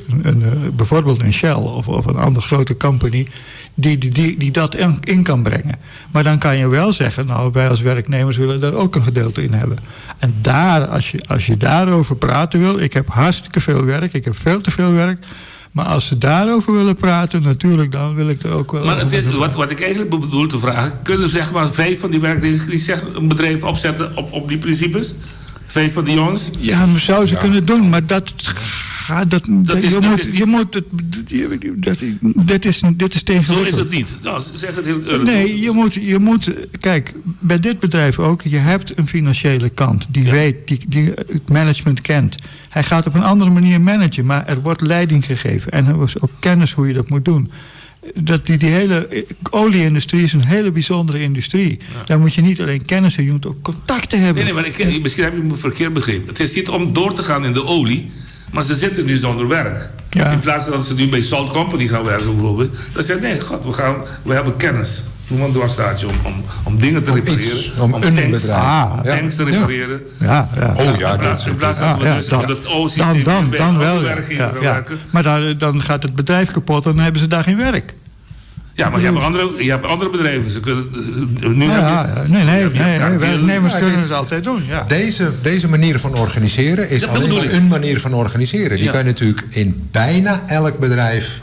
bijvoorbeeld een Shell of een andere grote company, die dat in kan brengen. Maar dan kan je wel zeggen, nou, wij als werknemers willen daar ook een gedeelte in hebben. En daar, als je daarover praten wil, ik heb hartstikke veel werk, ik heb veel te veel werk. Maar als ze daarover willen praten, natuurlijk, dan wil ik er ook wel Maar over het is, met wat ik eigenlijk bedoel te vragen, kunnen 5 van die werknemers die een bedrijf opzetten op die principes? 5 van die jongens? Ja, maar zou ze kunnen doen, maar dat gaat, dat, Dat is, je dat moet, is niet je moet het, je, dat, dit is, dit is tegenwoordig. Zo is het niet. Nou, zeg het heel eerlijk. Nee, je moet, kijk, bij dit bedrijf ook, je hebt een financiële kant die weet, die het management kent. Hij gaat op een andere manier managen, maar er wordt leiding gegeven en er is ook kennis hoe je dat moet doen. Dat die hele olie-industrie is een hele bijzondere industrie. Daar moet je niet alleen kennis hebben, je moet ook contacten hebben. Nee, nee, maar misschien heb je me verkeerd begrepen. Het is niet om door te gaan in de olie, maar ze zitten nu zonder werk. In plaats van dat ze nu bij Salt Company gaan werken bijvoorbeeld. Dan zeggen ze, nee, god, we hebben kennis. Noem maar een dwarsstaatje om dingen te Om repareren. iets, om een bedrijf. Tanks te repareren. Oh ja, In dat plaats dat we dus op dat O-systeem bij Dan andere wel, ja. werkgever gaan werken. Maar dan gaat het bedrijf kapot en dan hebben ze daar geen werk. Ja, maar je hebt andere bedrijven. Ze kunnen, nu heb je Nee, nee, je hebt nee, nee, Cargill. werknemers Ja, kunnen dit het altijd doen. Ja. Deze manier van organiseren is Dat alleen bedoel maar ik. een manier van organiseren. Die kan je natuurlijk in bijna elk bedrijf,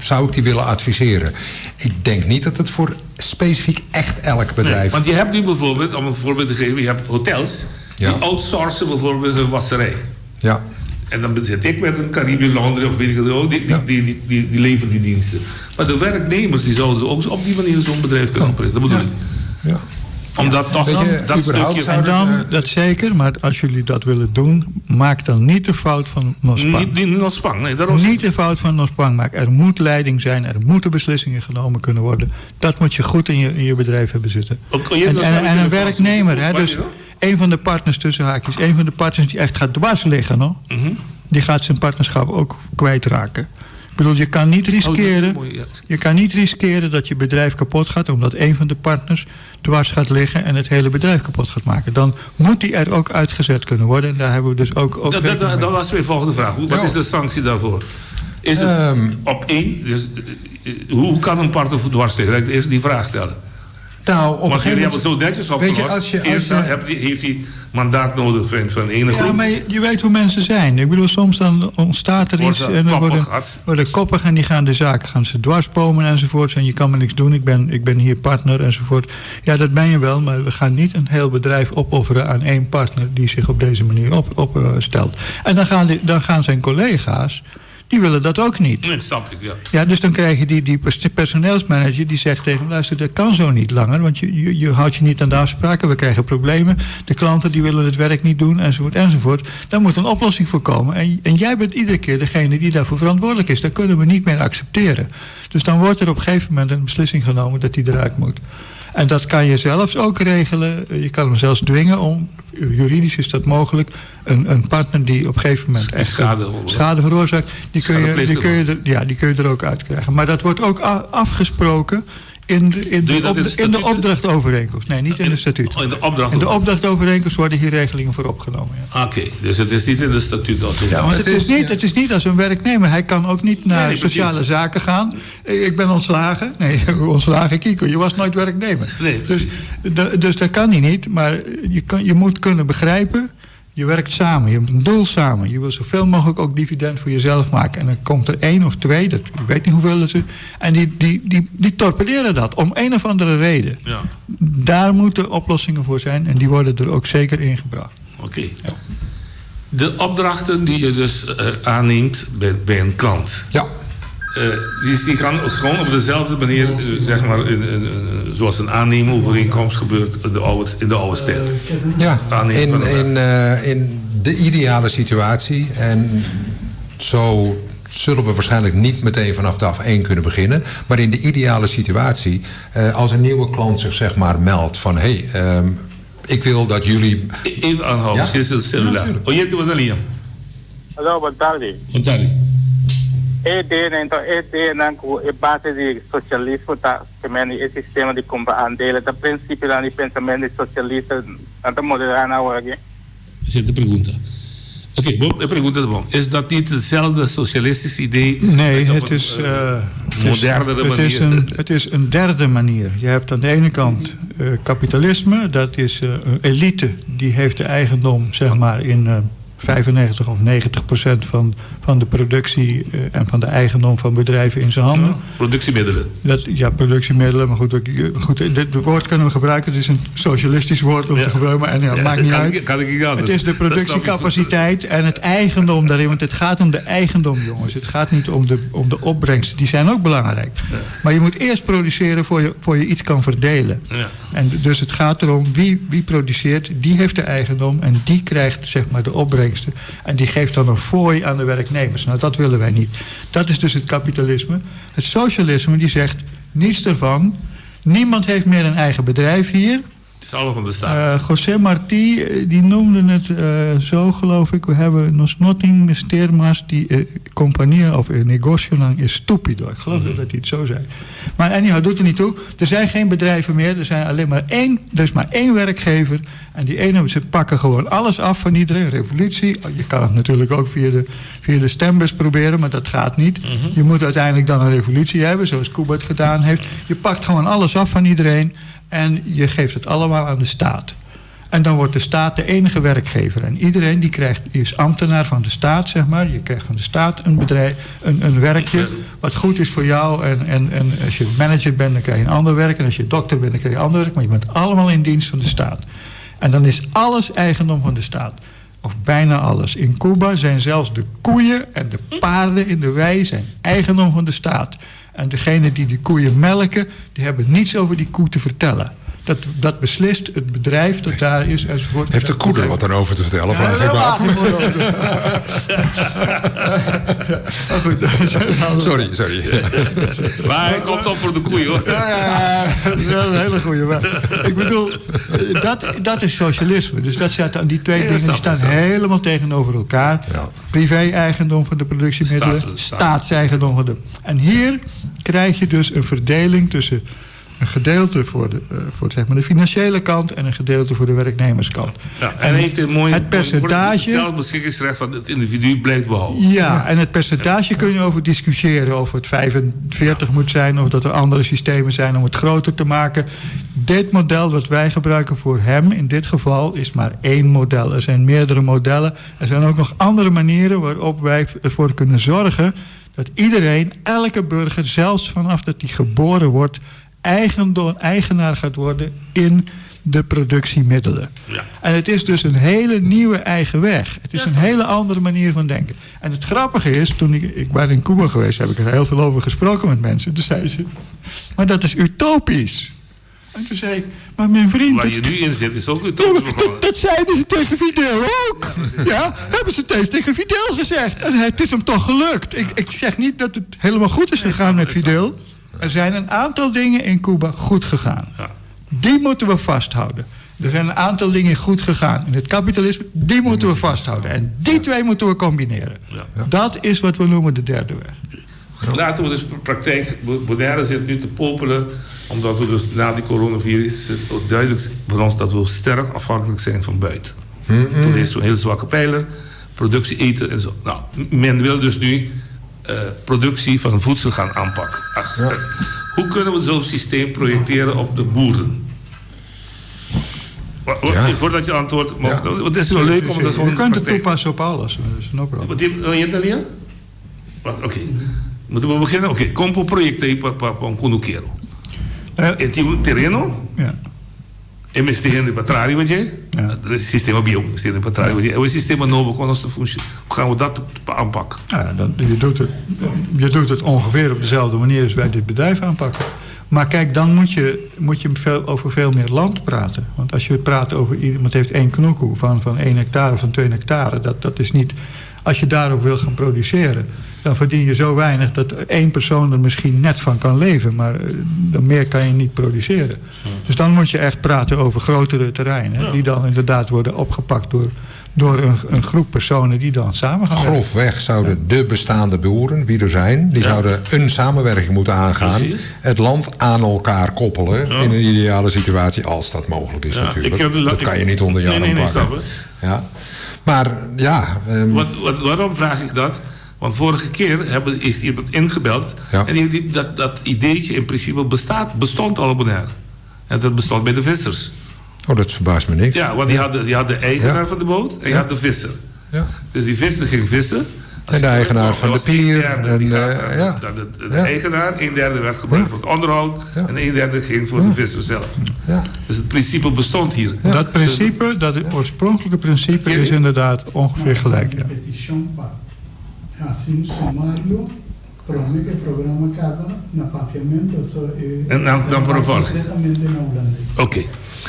zou ik die willen adviseren. Ik denk niet dat het voor specifiek echt elk bedrijf... Nee, want je hebt nu bijvoorbeeld, om een voorbeeld te geven, je hebt hotels die outsourcen bijvoorbeeld hun wasserij. En dan zit ik met een Caribbean Laundry of weet ik wat, die leveren die diensten. Maar de werknemers die zouden ook op die manier zo'n bedrijf kunnen oprichten. Dat bedoel ik. Omdat toch Weet je, dat überhaupt stukje zouden En dan, we dat zeker, maar als jullie dat willen doen, maak dan niet de fout van Nospang. Niet Nospang, nee, daarom Niet de fout van Nospang maken. Er moet leiding zijn, er moeten beslissingen genomen kunnen worden. Dat moet je goed in je bedrijf hebben zitten. Ook, oh, je En hebt dat een zelf werknemer, hè, Wat dus je dan? een van de partners tussen haakjes, een van de partners die echt gaat dwars liggen, hoor, die gaat zijn partnerschap ook kwijtraken. Ik bedoel, je kan niet Oh, dat is riskeren, mooi, ja. je kan niet riskeren dat je bedrijf kapot gaat omdat een van de partners dwars gaat liggen en het hele bedrijf kapot gaat maken. Dan moet die er ook uitgezet kunnen worden. En daar hebben we dus ook rekening mee. Dat was mijn volgende vraag. Wat is de sanctie daarvoor? Is het op één? Dus hoe kan een partner dwars liggen? Laat ik eerst die vraag stellen. Nou, op een Want gegeven jullie hebben het zo netjes Weet je, opgelost. als je- als Eerst je- heeft hij mandaat nodig van de ene Ja, groep. maar je weet hoe mensen zijn. Ik bedoel, soms dan ontstaat er Worden iets ze en dan koppig, worden, worden koppig en die gaan de zaak gaan ze dwarsbomen enzovoort. En je kan me niks doen, ik ben hier partner enzovoort. Ja, dat ben je wel, maar we gaan niet een heel bedrijf opofferen aan één partner die zich op deze manier opstelt. En dan gaan zijn collega's, die willen dat ook niet. Nee, snap ik, ja. Ja, dus dan krijg je die personeelsmanager die zegt tegen hem... luister, dat kan zo niet langer, want je houdt je niet aan de afspraken... we krijgen problemen, de klanten die willen het werk niet doen, enzovoort, enzovoort. Daar moet een oplossing voor komen. En jij bent iedere keer degene die daarvoor verantwoordelijk is. Dat kunnen we niet meer accepteren. Dus dan wordt er op een gegeven moment een beslissing genomen dat die eruit moet. En dat kan je zelfs ook regelen. Je kan hem zelfs dwingen om, juridisch is dat mogelijk... een partner die op een gegeven moment echt Schade veroorzaakt. schade veroorzaakt, die kun je, die Schadeplichtig kun je er, ja, die kun je er ook uitkrijgen. Maar dat wordt ook afgesproken Doe je dat in de in de statuten? opdrachtovereenkomst. Nee, niet in de statuut. Oh, in de opdracht. In de opdrachtovereenkomst worden hier regelingen voor opgenomen. Ja. Oké, dus het is niet in de statuut als Ja, want Het het, is, is- niet, ja. het is niet als een werknemer. Hij kan ook niet naar Nee, nee, precies. sociale zaken gaan. Ik ben ontslagen. Nee, ontslagen, Kiko. Je was nooit werknemer. Nee, dus, precies. dus dat kan hij niet. Maar je moet kunnen begrijpen. Je werkt samen, je hebt een doel samen. Je wil zoveel mogelijk ook dividend voor jezelf maken. En dan komt er 1 of 2, dat, ik weet niet hoeveel dat is. En die torpederen dat, om een of andere reden. Ja, Daar moeten oplossingen voor zijn en die worden er ook zeker ingebracht. oké. De opdrachten die je dus aanneemt bij een klant... Ja. Die gaan gewoon op dezelfde manier, zeg maar, zoals een aanneemovereenkomst gebeurt in de oude stijl. Ja, Aannemen van een in de ideale situatie. En zo zullen we waarschijnlijk niet meteen vanaf dag 1 kunnen beginnen. Maar in de ideale situatie, als een nieuwe klant zich zeg maar meldt van... hé, ik wil dat jullie... Even aanhouden, Ja? misschien is het cellulair. Ja, natuurlijk. Oh, je hebt wat Liam. Hallo, boa tarde. Boa tarde. E então, ED não com a base de socialismo tá também esse sistema de compra aandelen, dat princípio lá de pensamento socialista, tanto moderno agora aqui. Zit de pregunta. Oké, bom, de pregunta is bom. Is dat niet hetzelfde socialistisch idee? Nee, Is op het een, is, het is- modernere het manier. Is het is een derde manier. Je hebt aan de ene kant kapitalisme. Dat is een elite die heeft de eigendom, zeg maar, in 95 of 90% van de productie en van de eigendom van bedrijven in zijn handen. Ja, productiemiddelen. Ja, productiemiddelen, maar goed, ook, goed, dit woord kunnen we gebruiken. Het is een socialistisch woord om te gebruiken, maar en ja, maakt niet uit. Kan ik niet anders. Het is de Dat snap ik. productiecapaciteit en het eigendom daarin. Want het gaat om de eigendom, jongens. Het gaat niet om de opbrengsten. Die zijn ook belangrijk. Maar je moet eerst produceren voor je iets kan verdelen. En dus het gaat erom wie produceert, die heeft de eigendom en die krijgt zeg maar de opbrengsten. En die geeft dan een fooi aan de werknemers. Nou, dat willen wij niet. Dat is dus het kapitalisme. Het socialisme die zegt niets ervan. Niemand heeft meer een eigen bedrijf hier. Het is allemaal van de staat. José Martí, die noemde het zo, geloof ik. We hebben nos nothing mister die compagnie of negocio lang is stupido. Ik geloof dat hij het zo zei. Maar anyhow, doet er niet toe. Er zijn geen bedrijven meer. Er zijn alleen maar één. Er is maar één werkgever. En die ene, ze pakken gewoon alles af van iedereen. Revolutie. Je kan het natuurlijk ook via de stembus proberen, maar dat gaat niet. Je moet uiteindelijk dan een revolutie hebben, zoals Cuba het gedaan heeft. Je pakt gewoon alles af van iedereen. En je geeft het allemaal aan de staat. En dan wordt de staat de enige werkgever. En iedereen die krijgt, die is ambtenaar van de staat, zeg maar. Je krijgt van de staat een bedrijf, een werkje wat goed is voor jou. En als je manager bent, dan krijg je een ander werk. En als je dokter bent, dan krijg je een ander werk. Maar je bent allemaal in dienst van de staat. En dan is alles eigendom van de staat. Of bijna alles. In Cuba zijn zelfs de koeien en de paarden in de wei zijn eigendom van de staat. En degene die die koeien melken, die hebben niets over die koe te vertellen. Dat beslist het bedrijf dat daar is enzovoort. Heeft de koe er wat aan over te vertellen? Ja, vraag ik me af. Maar goed, dat is een andere- Sorry, sorry. Maar hij komt op voor de koeien, hoor. Ja, ja, ja, dat is wel een hele goeie. Maar ik bedoel, dat is socialisme. Dus dat staat aan die twee Ja, dat dingen die snap ik, staan snap ik. helemaal tegenover elkaar. Ja. Privé-eigendom van de productiemiddelen, Staats- staatseigendom van de... En hier krijg je dus een verdeling tussen Een gedeelte voor de, eh, voor zeg maar de financiële kant en een gedeelte voor de werknemerskant. Ja, en heeft een mooie, het percentage. Het zelfbeschikkingsrecht van het individu blijft behouden. Ja, en het percentage kun je over discussiëren. Of het 45 moet zijn, of dat er andere systemen zijn om het groter te maken. Dit model wat wij gebruiken voor hem in dit geval is maar één model. Er zijn meerdere modellen. Er zijn ook nog andere manieren waarop wij ervoor kunnen zorgen dat iedereen, elke burger, zelfs vanaf dat hij geboren wordt, eigendom, eigenaar gaat worden in de productiemiddelen. Ja. En het is dus een hele nieuwe eigen weg. Het is een hele andere manier van denken. En het grappige is, toen ik, ik ben in Cuba geweest, heb ik er heel veel over gesproken met mensen. Toen zeiden ze, maar dat is utopisch. En toen zei ik, maar mijn vriend... Waar je nu in zit is ook utopisch Ja, dat, dat zeiden ze tegen Fidel ook. Ja, hebben ze steeds tegen Fidel gezegd. En het is hem toch gelukt. Ik, ik zeg niet dat het helemaal goed is gegaan met Fidel. Er zijn een aantal dingen in Cuba goed gegaan. Ja. Die moeten we vasthouden. Er zijn een aantal dingen goed gegaan in het kapitalisme. Die moeten we vasthouden. En die twee moeten we combineren. Ja. Dat is wat we noemen de derde weg. Laten we dus praktijk. Bonaire zit nu te popelen. Omdat we dus na die coronavirus. Het ook duidelijk voor ons dat we sterk afhankelijk zijn van buiten. Toen is zo'n hele zwakke pijler. Productie eten en zo. Nou, men wil dus nu productie van voedsel gaan aanpakken. Ach, Hoe kunnen we zo'n systeem projecteren op de boeren? Ja. Voordat je antwoordt, mag, Ja. want het is wel leuk om dat gewoon Je in de kunt het praktijk- toepassen op alles. Dat is no problem. Wat die, wil je dat, Lia? Wacht, oké. Moeten we beginnen? Oké, compo projecte pa pa pa un kunukero. E tin un tereno, Ja. e mester hende pa traha riba dje. Ja. Dat is sistema bieu, mester hende pa traha riba dje. E sistema nobo kon nos ta funciona? Hoe gaan we dat pa aanpakken? Nou ja, dan, je, doet het, je doet het ongeveer op dezelfde manier als wij dit bedrijf aanpakken. Maar kijk, dan moet je veel, over veel meer land praten. Want als je praat over iemand heeft één knoekoe van 1 hectare of van 2 hectare, dat is niet. Als je daarop wil gaan produceren, dan verdien je zo weinig dat één persoon er misschien net van kan leven. Maar dan meer kan je niet produceren. Dus dan moet je echt praten over grotere terreinen. Die dan inderdaad worden opgepakt door een groep personen die dan samen gaan werken. Grofweg zouden de bestaande boeren, wie er zijn, die zouden een samenwerking moeten aangaan. Het land aan elkaar koppelen in een ideale situatie, als dat mogelijk is Ja, natuurlijk. ik heb de la- Dat kan je ik- niet onder je Nee, arm nee, nee, pakken. snap het. Ja. Maar ja, Waarom vraag ik dat? Want vorige keer is iemand ingebeld. Ja. En dat ideetje in principe bestond al op Bonaire. En dat bestond bij de vissers. Oh, dat verbaast me niks. Ja, want die had de eigenaar van de boot en je had de visser. Dus die visser ging vissen. En de eigenaar van de Was een pier derde die en, gaat naar ja. de eigenaar, een derde werd gebruikt voor het onderhoud en een derde ging voor de visser zelf. Dus het principe bestond hier. Dat principe, dat het oorspronkelijke principe is inderdaad ongeveer gelijk. Ja. Peticion pa haci un sumario prome cu e programa caba na Papiamento, so e En dan por favor. completamente na Hulandes. Oké.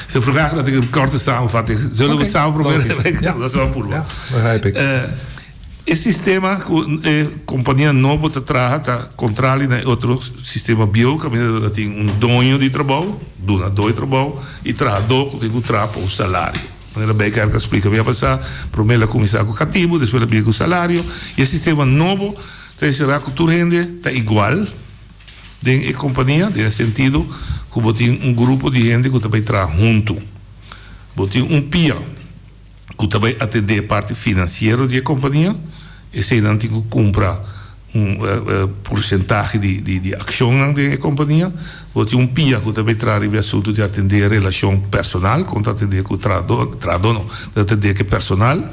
Ze vragen dat ik een korte samenvatting. Zullen we het Oké, samen proberen? logisch. Ja. Dat is wel moeilijk. Ja, begrijp ik. E sistema cu e compania nobo ta traha ta contrali na e otro sistema bieu caminda ta tin un doño di trabou, dunadó di trabou y trahadó cu tin cu traha pa un salario. Manera Bijkerk a splica bia pasá, promé el a cuminsa cu catibu, despues el a bini cu salario y e sistema nobo ta enserá cu tur hende ta igual den e compania den e sentido cu bo tin un grupo di hende cu ta bay traha hunto. Bo tin un pia. ku ta bai atendé e parti finansiero di e kompania, eseinan tin ku kumpra un porsentahe di akshonnan den e kompania. Bo tin un pia ku ta bai traha riba e asuntu di atendé e relashon personal, kon ta atendé ku trahadó, trahadó no, ta atendé ku e personal.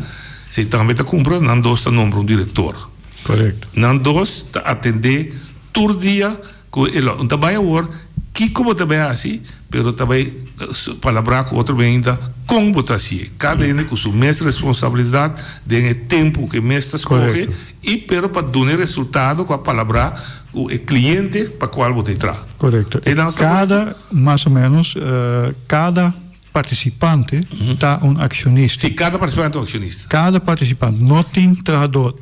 Esei tambe ta kumpra, nan dos ta nombra un direktor. Korekto. Nan dos ta atendé tur dia Ku e lo ta bai awor, kiko bo ta bai hasi, pero ta bai palabrá ku otro beinta kon bo ta hasié. Kada hende ku su mes responsabilidat den e tempu ku e mes ta skohe i pero pa duna e resultado ku a palabrá ku e kliente pa kual bo ta e traha. Korekto. Kada, mas o ménos, kada partisipante ta un akshonista. Sí, kada partisipante ta un akshonista. Kada partisipante. No tin trahadó.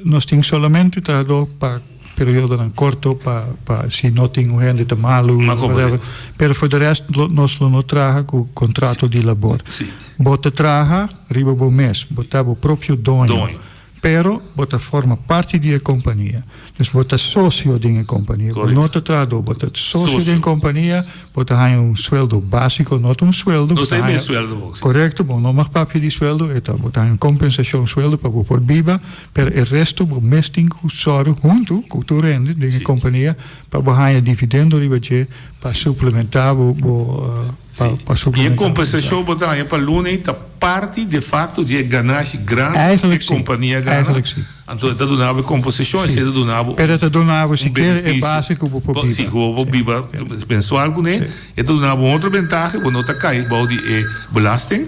Nos tin solamente trahadó pa periodonan korto, pa pa si no tin un hende ta malu, whatever. Pero for de rest nos lo no traha ku kontrato di labor. Sí. Bo ta traha riba bo mes. Bo ta bo propio doño. Doño. Pero bo ta forma parti di e kompania. Dus bo ta sosio den e kompania. Bo no ta trahadó, bo ta sosio den kompania, bo ta haña un sueldo básiko, no ta un sueldo. No ta e mes sueldo bo. Korekto, bo no mag papia di sueldo, e ta bo ta haña un kompensashon sueldo pa bo por biba, pero e resto bo mes tin ku sòru huntu ku tur hende den e kompania pa bo haña dividendo riba dje pa suplementá bo bo. Pa I e kompensashon bo ta haña pa luna ei ta parti de fakto di e ganashi grandi ku e kompania gana. Anto e ta duna bo e kompensashon, esei ta duna bo un benefisio. Si, ku bo por biba mensual kuné. E ta duna bo un otro bentahe, bo no ta kai bou di e belasting.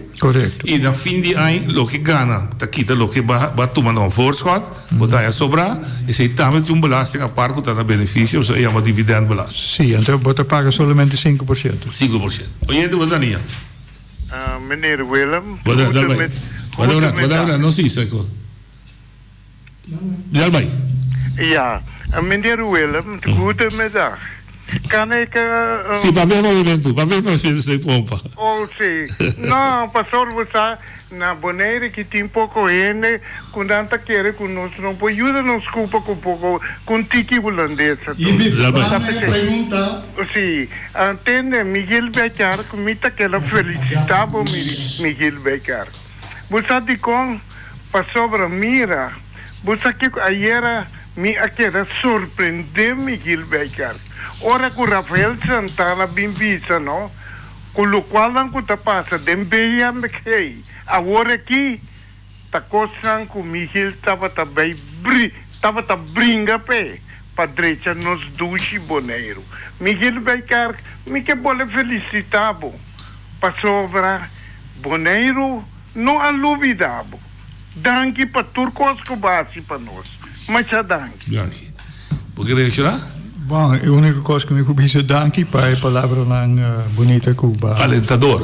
I na fin di aña loke gana ta kita loke bo a tuma na un voorschot. Bo ta haña sobrá, esei tambe tin un belasting apart ku ta na benefisio, pasobra e yama dividendbelasting. Sí, anto bo ta paga solamente 5%. 5%. Oyente, bo ta nia? Meneer Willem, Bo ta, dal bai. Bo ta ora, bo ta ora, no si, seko. Dal bai. Ja, meneer Willem, goedemiddag. Kan ik... Sí, papia papiamentu, papia papiamentu, stek pompa. Oh, sí. No, pastor, bo sa, Na Bonaire ki tin poko hende ku nan ta kere ku nos no por yuda nos kupa ku poko ku un tiki hulandes a tur. Ta p'esei. Si, tende Miguel Becar ku mi ta keda felisita bo Miguel Becar. Bo sa dikon? Pasobra mira, bo sa kiko ayera mi a keda sorprende Miguel Becar ora ku Rafael Santana bin bisa no Ku lokualnan ku ta pasa den BMG awor aki ta kosnan ku Miguel tabata bai bri tabata bringa p'e pa drecha nos dushi Boneiru. Miguel Bijkerk, mi ke bole felisitá bo pasobra Boneiru no a lubidá bo. Danki pa tur kos ku bo a hasi pa nos. Masha danki. Danki. Bo ke reakshoná? Bon, e úniko kos ku mi por bisa danki pa e palabranan bunita ku bo a. Alentador.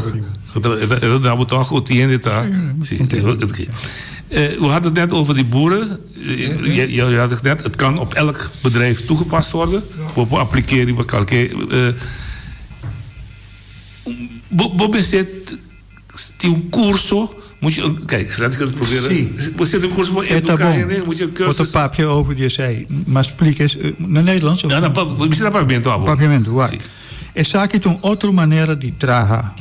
E ta duna bo tòg ku tin hende ta. Sí, oké. We hadden het net over die boeren. Je had het net, het kan op elk bedrijf toegepast worden. Bo por aplik'é riba kalke. Bo mester. Tin un curso, moet je een, kijk, laat ik het proberen. Sí. Bo zit een curso voor E ta educar bon. hende, moet je een Bo ta cursus. papia over di esei. Maar splika es, na Nederlands of? Ja, na pa, misschien na papiamento abo. Papiamento, wak. Sí. Esaki ta un otro manera di traha.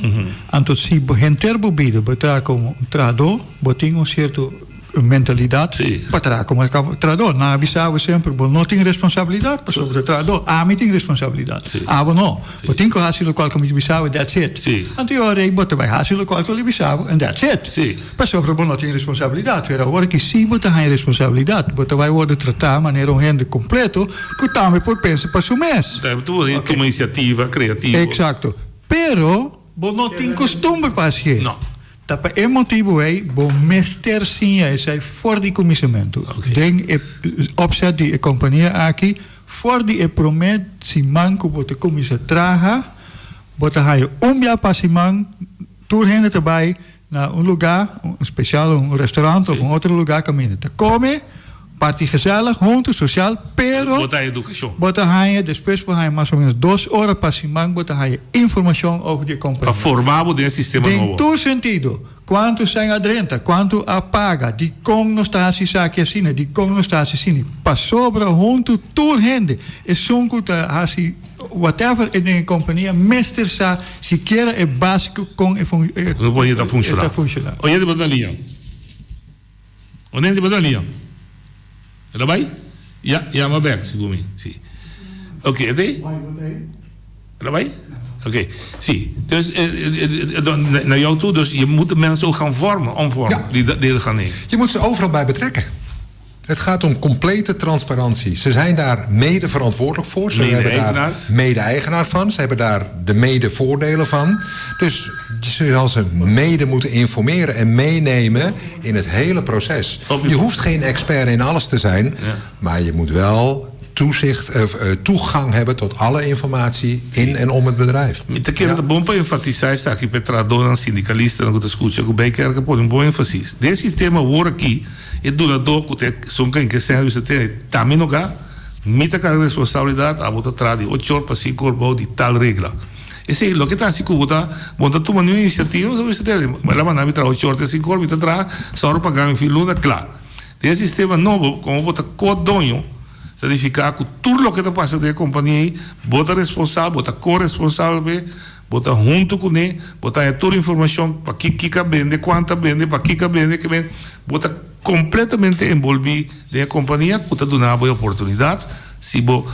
Anto si bo henter bo bida bo traha como un trahadó, bo tin un cierto mentalidad Sí. pa traha como trahadó. Nan a bisa bo semper bo no tin responsabilidad pasobra bo ta trahadó. Ami tin responsabilidad. Sí. Abo no. Bo tin ku hasi lokual ku mi ta bisa bo, that's it. Sí. Anto e ora ei bo ta bai hasi lokual ku el a bisa bo, and that's it. Sí. Pasobra bo no tin responsabilidat. Pero awor ki si bo ta haña responsabilidat, bo ta bai wòrdu tratá manera un hende kompleto ku tambe por pensa pa su mes. Bo ta por tuma inisiativa kreativo. Eksakto. Pero bo no tin kustumber pa hasié. No. Ta pa e motibu ei bo mester siña esei for di kuminsamentu. Den e opzet di e kompania aki, for di e promé siman ku bo ta kuminsá traha, bo ta haña un bia pa siman tur hende ta bai na un lugá, un spesial un restaurant òf un otro lugá kaminda ta kome. Parti gezellig, huntu, sosial, pero. Bo ta haña edukashon. Bo ta haña, despues bo haña mas o menos dos ora pa siman bo ta haña informashon over di e kompania. Pa forma bo den e sistema nobo. Den tur sentido. Kuantu sèn a drenta, kuantu a paga, dikon nos ta hasi esaki asina, dikon nos ta hasi asina. Pasobra huntu tur hende, esun ku ta hasi whatever den e kompania mester sa sikiera e básiko kon e ta funshoná. Oyente bo ta na liña. Onente bo ta lia? E ta bai? Ya, yama bek segun mi. Si. Ok, e ta ei? E ta bai? Ok, si. Dus, naar jou toe, dus je moet de mensen ook gaan vormen, omvormen, Ja. die dat deel gaan nemen. Je moet ze overal bij betrekken. Het gaat om complete transparantie. Ze zijn daar mede verantwoordelijk voor. Ze hebben daar Mede-eigenaars. mede-eigenaar van. Ze hebben daar de mede-voordelen van. Dus je zal ze mede moeten informeren en meenemen in het hele proces. Je hoeft geen expert in alles te zijn, maar je moet wel toezicht, of, eh, toegang hebben tot alle informatie in en om het bedrijf. Mi ta kere ta bon pa enfatisá esaki pa e trahadónan, sindikalistanan ku ta skucha ku Bijkerk a pone un bon énfasis. Den e sistema awor aki, e dunadó ku ta esun ken ke sèrbis ta tene ta mi nogá, mi ta karga responsabilidat, abo ta traha di ocho or pa sinku or bou di tal regla. Esei loke ta hasi ku bo ta bo no ta tuma niun inisiativa, bo sa bisa tene, el a manda mi traha ocho or te sinku or, mi ta traha, sòru paga mi fin luna, kla. Den e sistema nobo, komo bo ta ko-doño, ta nifiká ku tur loke ta pasa den e kompania ei, bo ta responsabel, bo ta ko-responsabel p'e, bo ta huntu kuné, bo ta haña tur informashon pa ki kiko a bende, kuantu a bende, pa kiko a bende, ke bende. Bo ta kompletamente enbolbí den e kompania ku ta duna bo e oportunidat si bo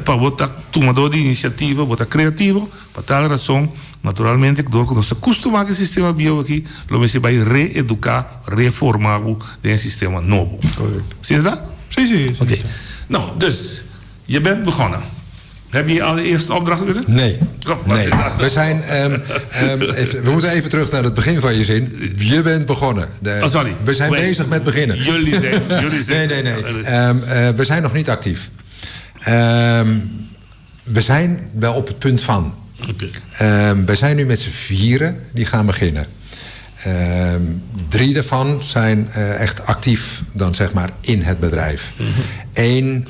pa bo ta tumadó di inisiativa, bo ta kreativo. Pa tal rason, naturalmente, dor ku nos ta kustumá ku e sistema bieu aki, lo mester bai reeduká, reformá bo den e sistema nobo. Correcto. Asina ta? Sí, sí. Oké. Nou, dus, je bent begonnen. Heb je je allereerste opdracht binnen? Nee. Nee. We zijn, even, we moeten even terug naar het begin van je zin. Je bent begonnen. De, oh, sorry. We zijn Wait. bezig met beginnen. Jullie zijn, jullie zijn. Nee, nee, nee. We zijn nog niet actief. We zijn wel op het punt van. Okay. We zijn nu met z'n vieren die gaan beginnen. 3 daarvan zijn echt actief dan zeg maar in het bedrijf. Eén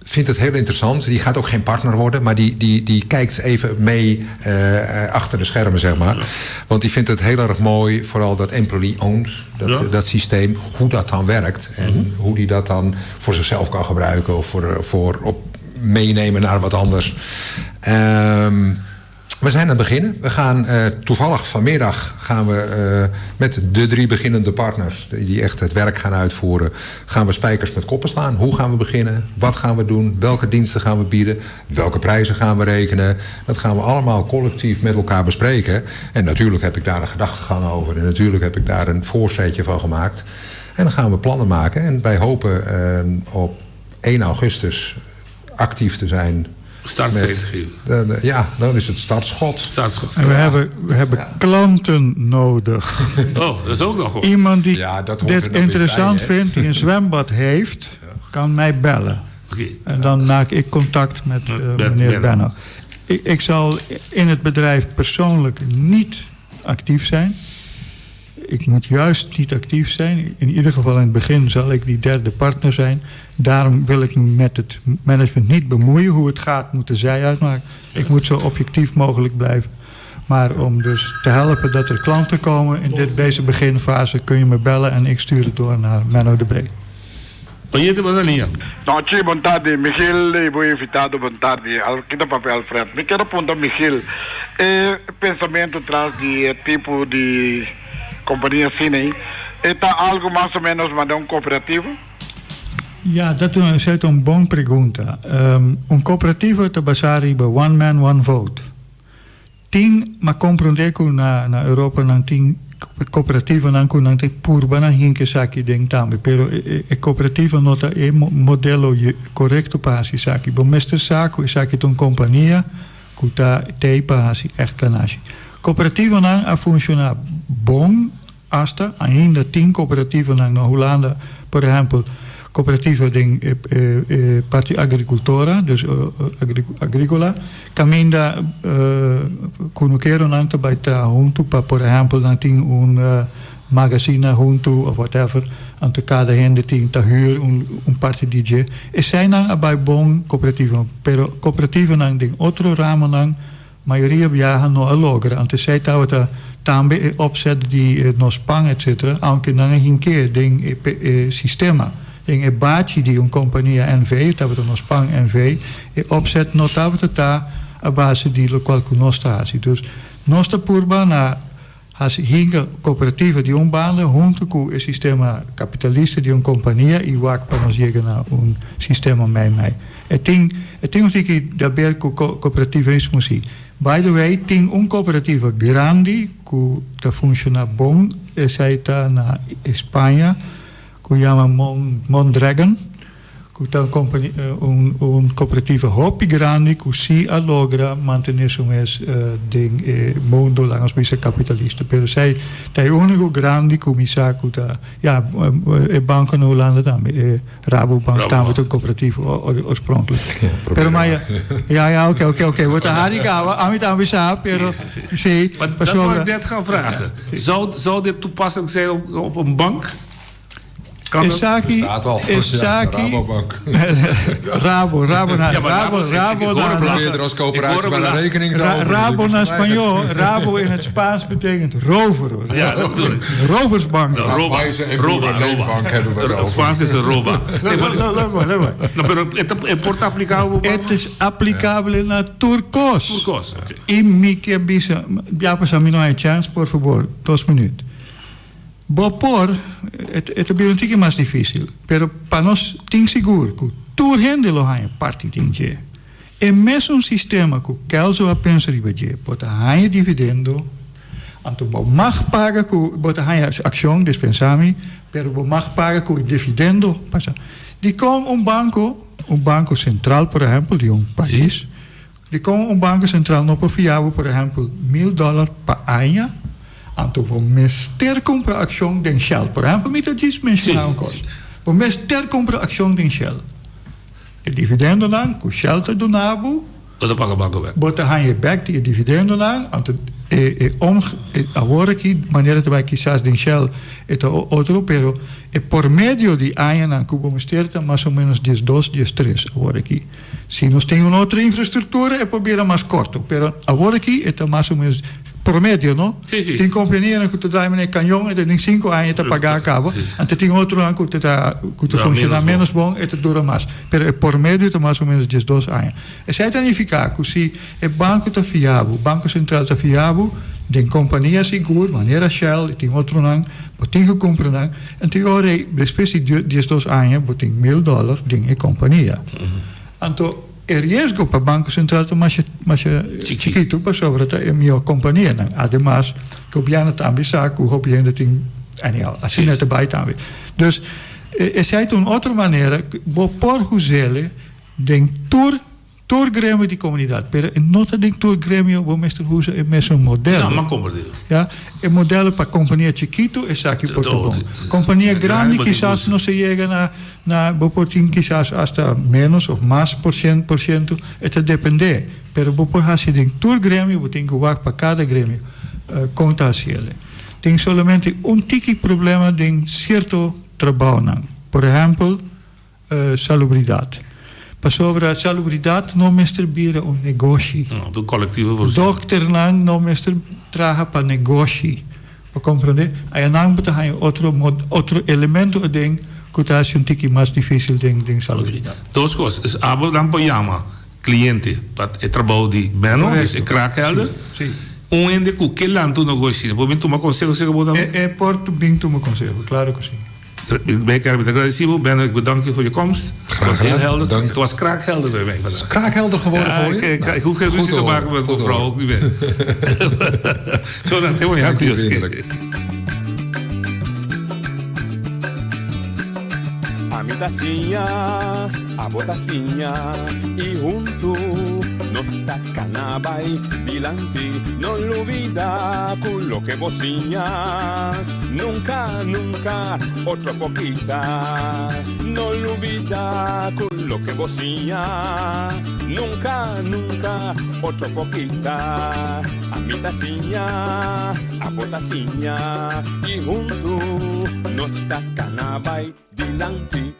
vindt het heel interessant. Die gaat ook geen partner worden, maar die kijkt even mee achter de schermen, zeg maar. Want die vindt het heel erg mooi, vooral dat employee owned, dat systeem, hoe dat dan werkt. En hoe die dat dan voor zichzelf kan gebruiken of voor op meenemen naar wat anders. We zijn aan het beginnen. We gaan toevallig vanmiddag gaan we met de 3 beginnende partners die echt het werk gaan uitvoeren, gaan we spijkers met koppen slaan. Hoe gaan we beginnen? Wat gaan we doen? Welke diensten gaan we bieden? Welke prijzen gaan we rekenen? Dat gaan we allemaal collectief met elkaar bespreken. En natuurlijk heb ik daar een gedachtegang over. En natuurlijk heb ik daar een voorzetje van gemaakt. En dan gaan we plannen maken. En wij hopen op 1 augustus actief te zijn. Startfeest geven. Ja, dan is het startschot. Startschot. En we hebben klanten nodig. Oh, dat is ook nog goed. Iemand die Ja, dat hoort dit er dan weer interessant bij, hè? vindt, die een zwembad heeft, kan mij bellen. En dan maak ik contact met meneer Benno. Benno. Ik zal in het bedrijf persoonlijk niet actief zijn. Ik moet juist niet actief zijn. In ieder geval in het begin zal ik die derde partner zijn. Daarom wil ik me met het management niet bemoeien. Hoe het gaat, moeten zij uitmaken. Ik moet zo objectief mogelijk blijven. Maar om dus te helpen dat er klanten komen in deze beginfase, kun je me bellen en ik stuur het door naar Menno de Bree. Oyente, buena línea. Nochi, bon tardi. Michiel, y bo invitado, bon tardi. Kita papel Alfred. Mi quiero apuntar, Michiel. Pensamiento tras di tipo di compañía cine. Está algo más o menos más de un cooperativo? Ja, dat is een bon pregunta. Un cooperativo ta basá riba one man, one vote. Tin, m'a komprondé ku na Europa nan tin kooperativonan ku nan ta purba nan hinka esaki den tambe, pero e kooperativo no ta e modelo korekto pa hasi esaki. Bo mester sa ku esaki ta un kompania ku ta tei pa hasi ègt ganashi. Kooperativonan a funshoná bon hasta ainda tin kooperativonan na Hulanda, por ehèmpel kooperativa den e parti agrikultora, dus agríkola, kaminda kunukeronan ta bai traha huntu pa por ehèmpel nan tin un magazina huntu of whatever, anto kada hende tin ta hür un parti di dje. Eseinan a bai bon kooperativonan, pero kooperativonan den otro ramonan mayoria biaha no a logra, anto esei tabata tambe e opzet di nos pan etcetera, aunke nan a hink'é den e sistema, den e bachi di un kompania NV, tabata nos pan NV, e opzet no tabata ta a base di lokual ku nos ta hasi. Dus nos ta purba na hasi hinka kooperativa di un banda huntu ku e sistema kapitalista di un kompania i wak pa nos yega na un sistema mei mei. E tin e tin un tiki di aber ku kooperativismo si. By the way tin un kooperativa grandi ku ta funshoná bon esei ta na Spaña ku yama Mondragon. Ku ta un un kooperativa hopi grandi ku si a logra mantené su mes den e mundo laga nos bisa kapitalista. Pero esei ta e úniko grandi ku mi sa ku ta, ya, e banko na Hulanda tambe, e Rabobank tambe ta un kooperativa oorspronkelijk. Pero ma ya, ya, ya, oké, oké, oké. Bo ta hari kaba, ami tambe sa, pero si, Maar dat wou ik net gaan vragen. Zou dit toepasselijk zijn op een bank? Esaki, esaki, Rabo, rabo na, rabo, rabo na, rabo na spañó, rabo in het Spaans betekent rover. Ja, dat bedoel ik. Roversbank. Roba, roba, roba. Spaans is roba. No, pero e por ta aplicabel? Het is aplicabel na tur kos. Tur kos, oké. I mi ke bisa, ya pasá mi no hay chance, por fabor, dos minuut. Bo por, e ta bira un tiki mas difísil, pero pa nos tin sigur ku tur hende lo haña parti den dje. E mesun sistema ku Kelso a pensa riba dje, bo ta haña dividendo, anto bo mag paga ku, bo ta haña akshon, dispensá mi, pero bo mag paga ku e dividendo pasa. Dikon un banko, un banko sentral por ehèmpel di un pais, Dikon un banko sentral no por fia bo por ehèmpel mil dòler pa aña? Anto bo mester kumpra akshon den Shell. Por ehèmpel mi ta djis menshoná un kos. Bo mester kumpra akshon den Shell. E dividendonan ku Shell ta duna bo. Bo ta paga banko bèk. Bo ta haña e bèk di e dividendonan. Anto e e om awor aki manera ta bai kisas den Shell e ta otro pero e por medio di añanan ku bo mester ta mas o ménos diesdos diestres awor aki. Si nos tin un otro infrastructura e por bira mas corto, pero awor aki e ta mas o menos promedio, no? Sí, sí. Tin companianan cu ta draai manera cañon, e ta den cinco aña e ta paga caba, anto tin otronan cu ta cu ta funciona menos bon, e ta dura mas, pero e pormedio ta mas o menos diesdos aña. Esey ta nifica cu si e banco ta fia bo, Banco Central ta fia bo, den compania sigur, manera Shell y tin otronan, bo tin cu cumpra nan, Anto e ora ei, despues di diesdos aña, bo tin mil dòler den e kompania. Anto e riesgo pa Banko Sentral ta masha masha chikitu pasobra ta e mihó kompanianan. Ademas, gobièrnu tambe sa ku hopi hende tin, anyhow, asina ta bai tambe. Dus, esei ta un otro manera ku bo por huz'el den tur. Tur gremio di comunidad, pero e no ta den tur gremio bo mester usa e mesun modelo. No, m'a comprende. Ya, e modelo pa compania chikito esaki por ta bon. Compania grandi kisas no se yega na na bo por tin kisas hasta menos of mas por cien por ciento, e ta depende, pero bo por haci den tur gremio, bo tin cu wak pa cada gremio con ta haciele. Tin solamente un tiki problema den cierto trabaonan, por ehempel, Salubridad. Pasobra salubridad no mester bira un negoshi. No, ta un colectivo voorziening. Dokternan no mester traha pa negoshi. Bo comprende? Ayanan bo ta haña otro mod, otro elemento aden cu ta haci un tiki mas dificil den, den salubridad. Dos cos, es abo nan por yama cliente pa e trabou di Menno, dus e kraakhelder. Si. Un hende cu ke lanta un negoshi, bo bin tuma conseho cerca bo tambe? E, e por bin tuma conseho, claro cu si. Wij ik agradecido. bo. Ben, ik bedank je voor je komst. Het was heel helder. Het was kraakhelder bij mij vandaag. Kraakhelder geworden voor je? Ik, ik, hoef geen ruzie te, maken met mijn vrouw, ook niet meer. Zo, dan helemaal ja, Ami ta siña, abo ta siña y hunto nos ta cana bay dilanti. No lubida cu loke bo siña nunca, nunca otro por kita. No lubida cu loke bo siña nunca, nunca otro por kita. Ami ta siña, abo ta siña y hunto nos ta cana bay dilanti.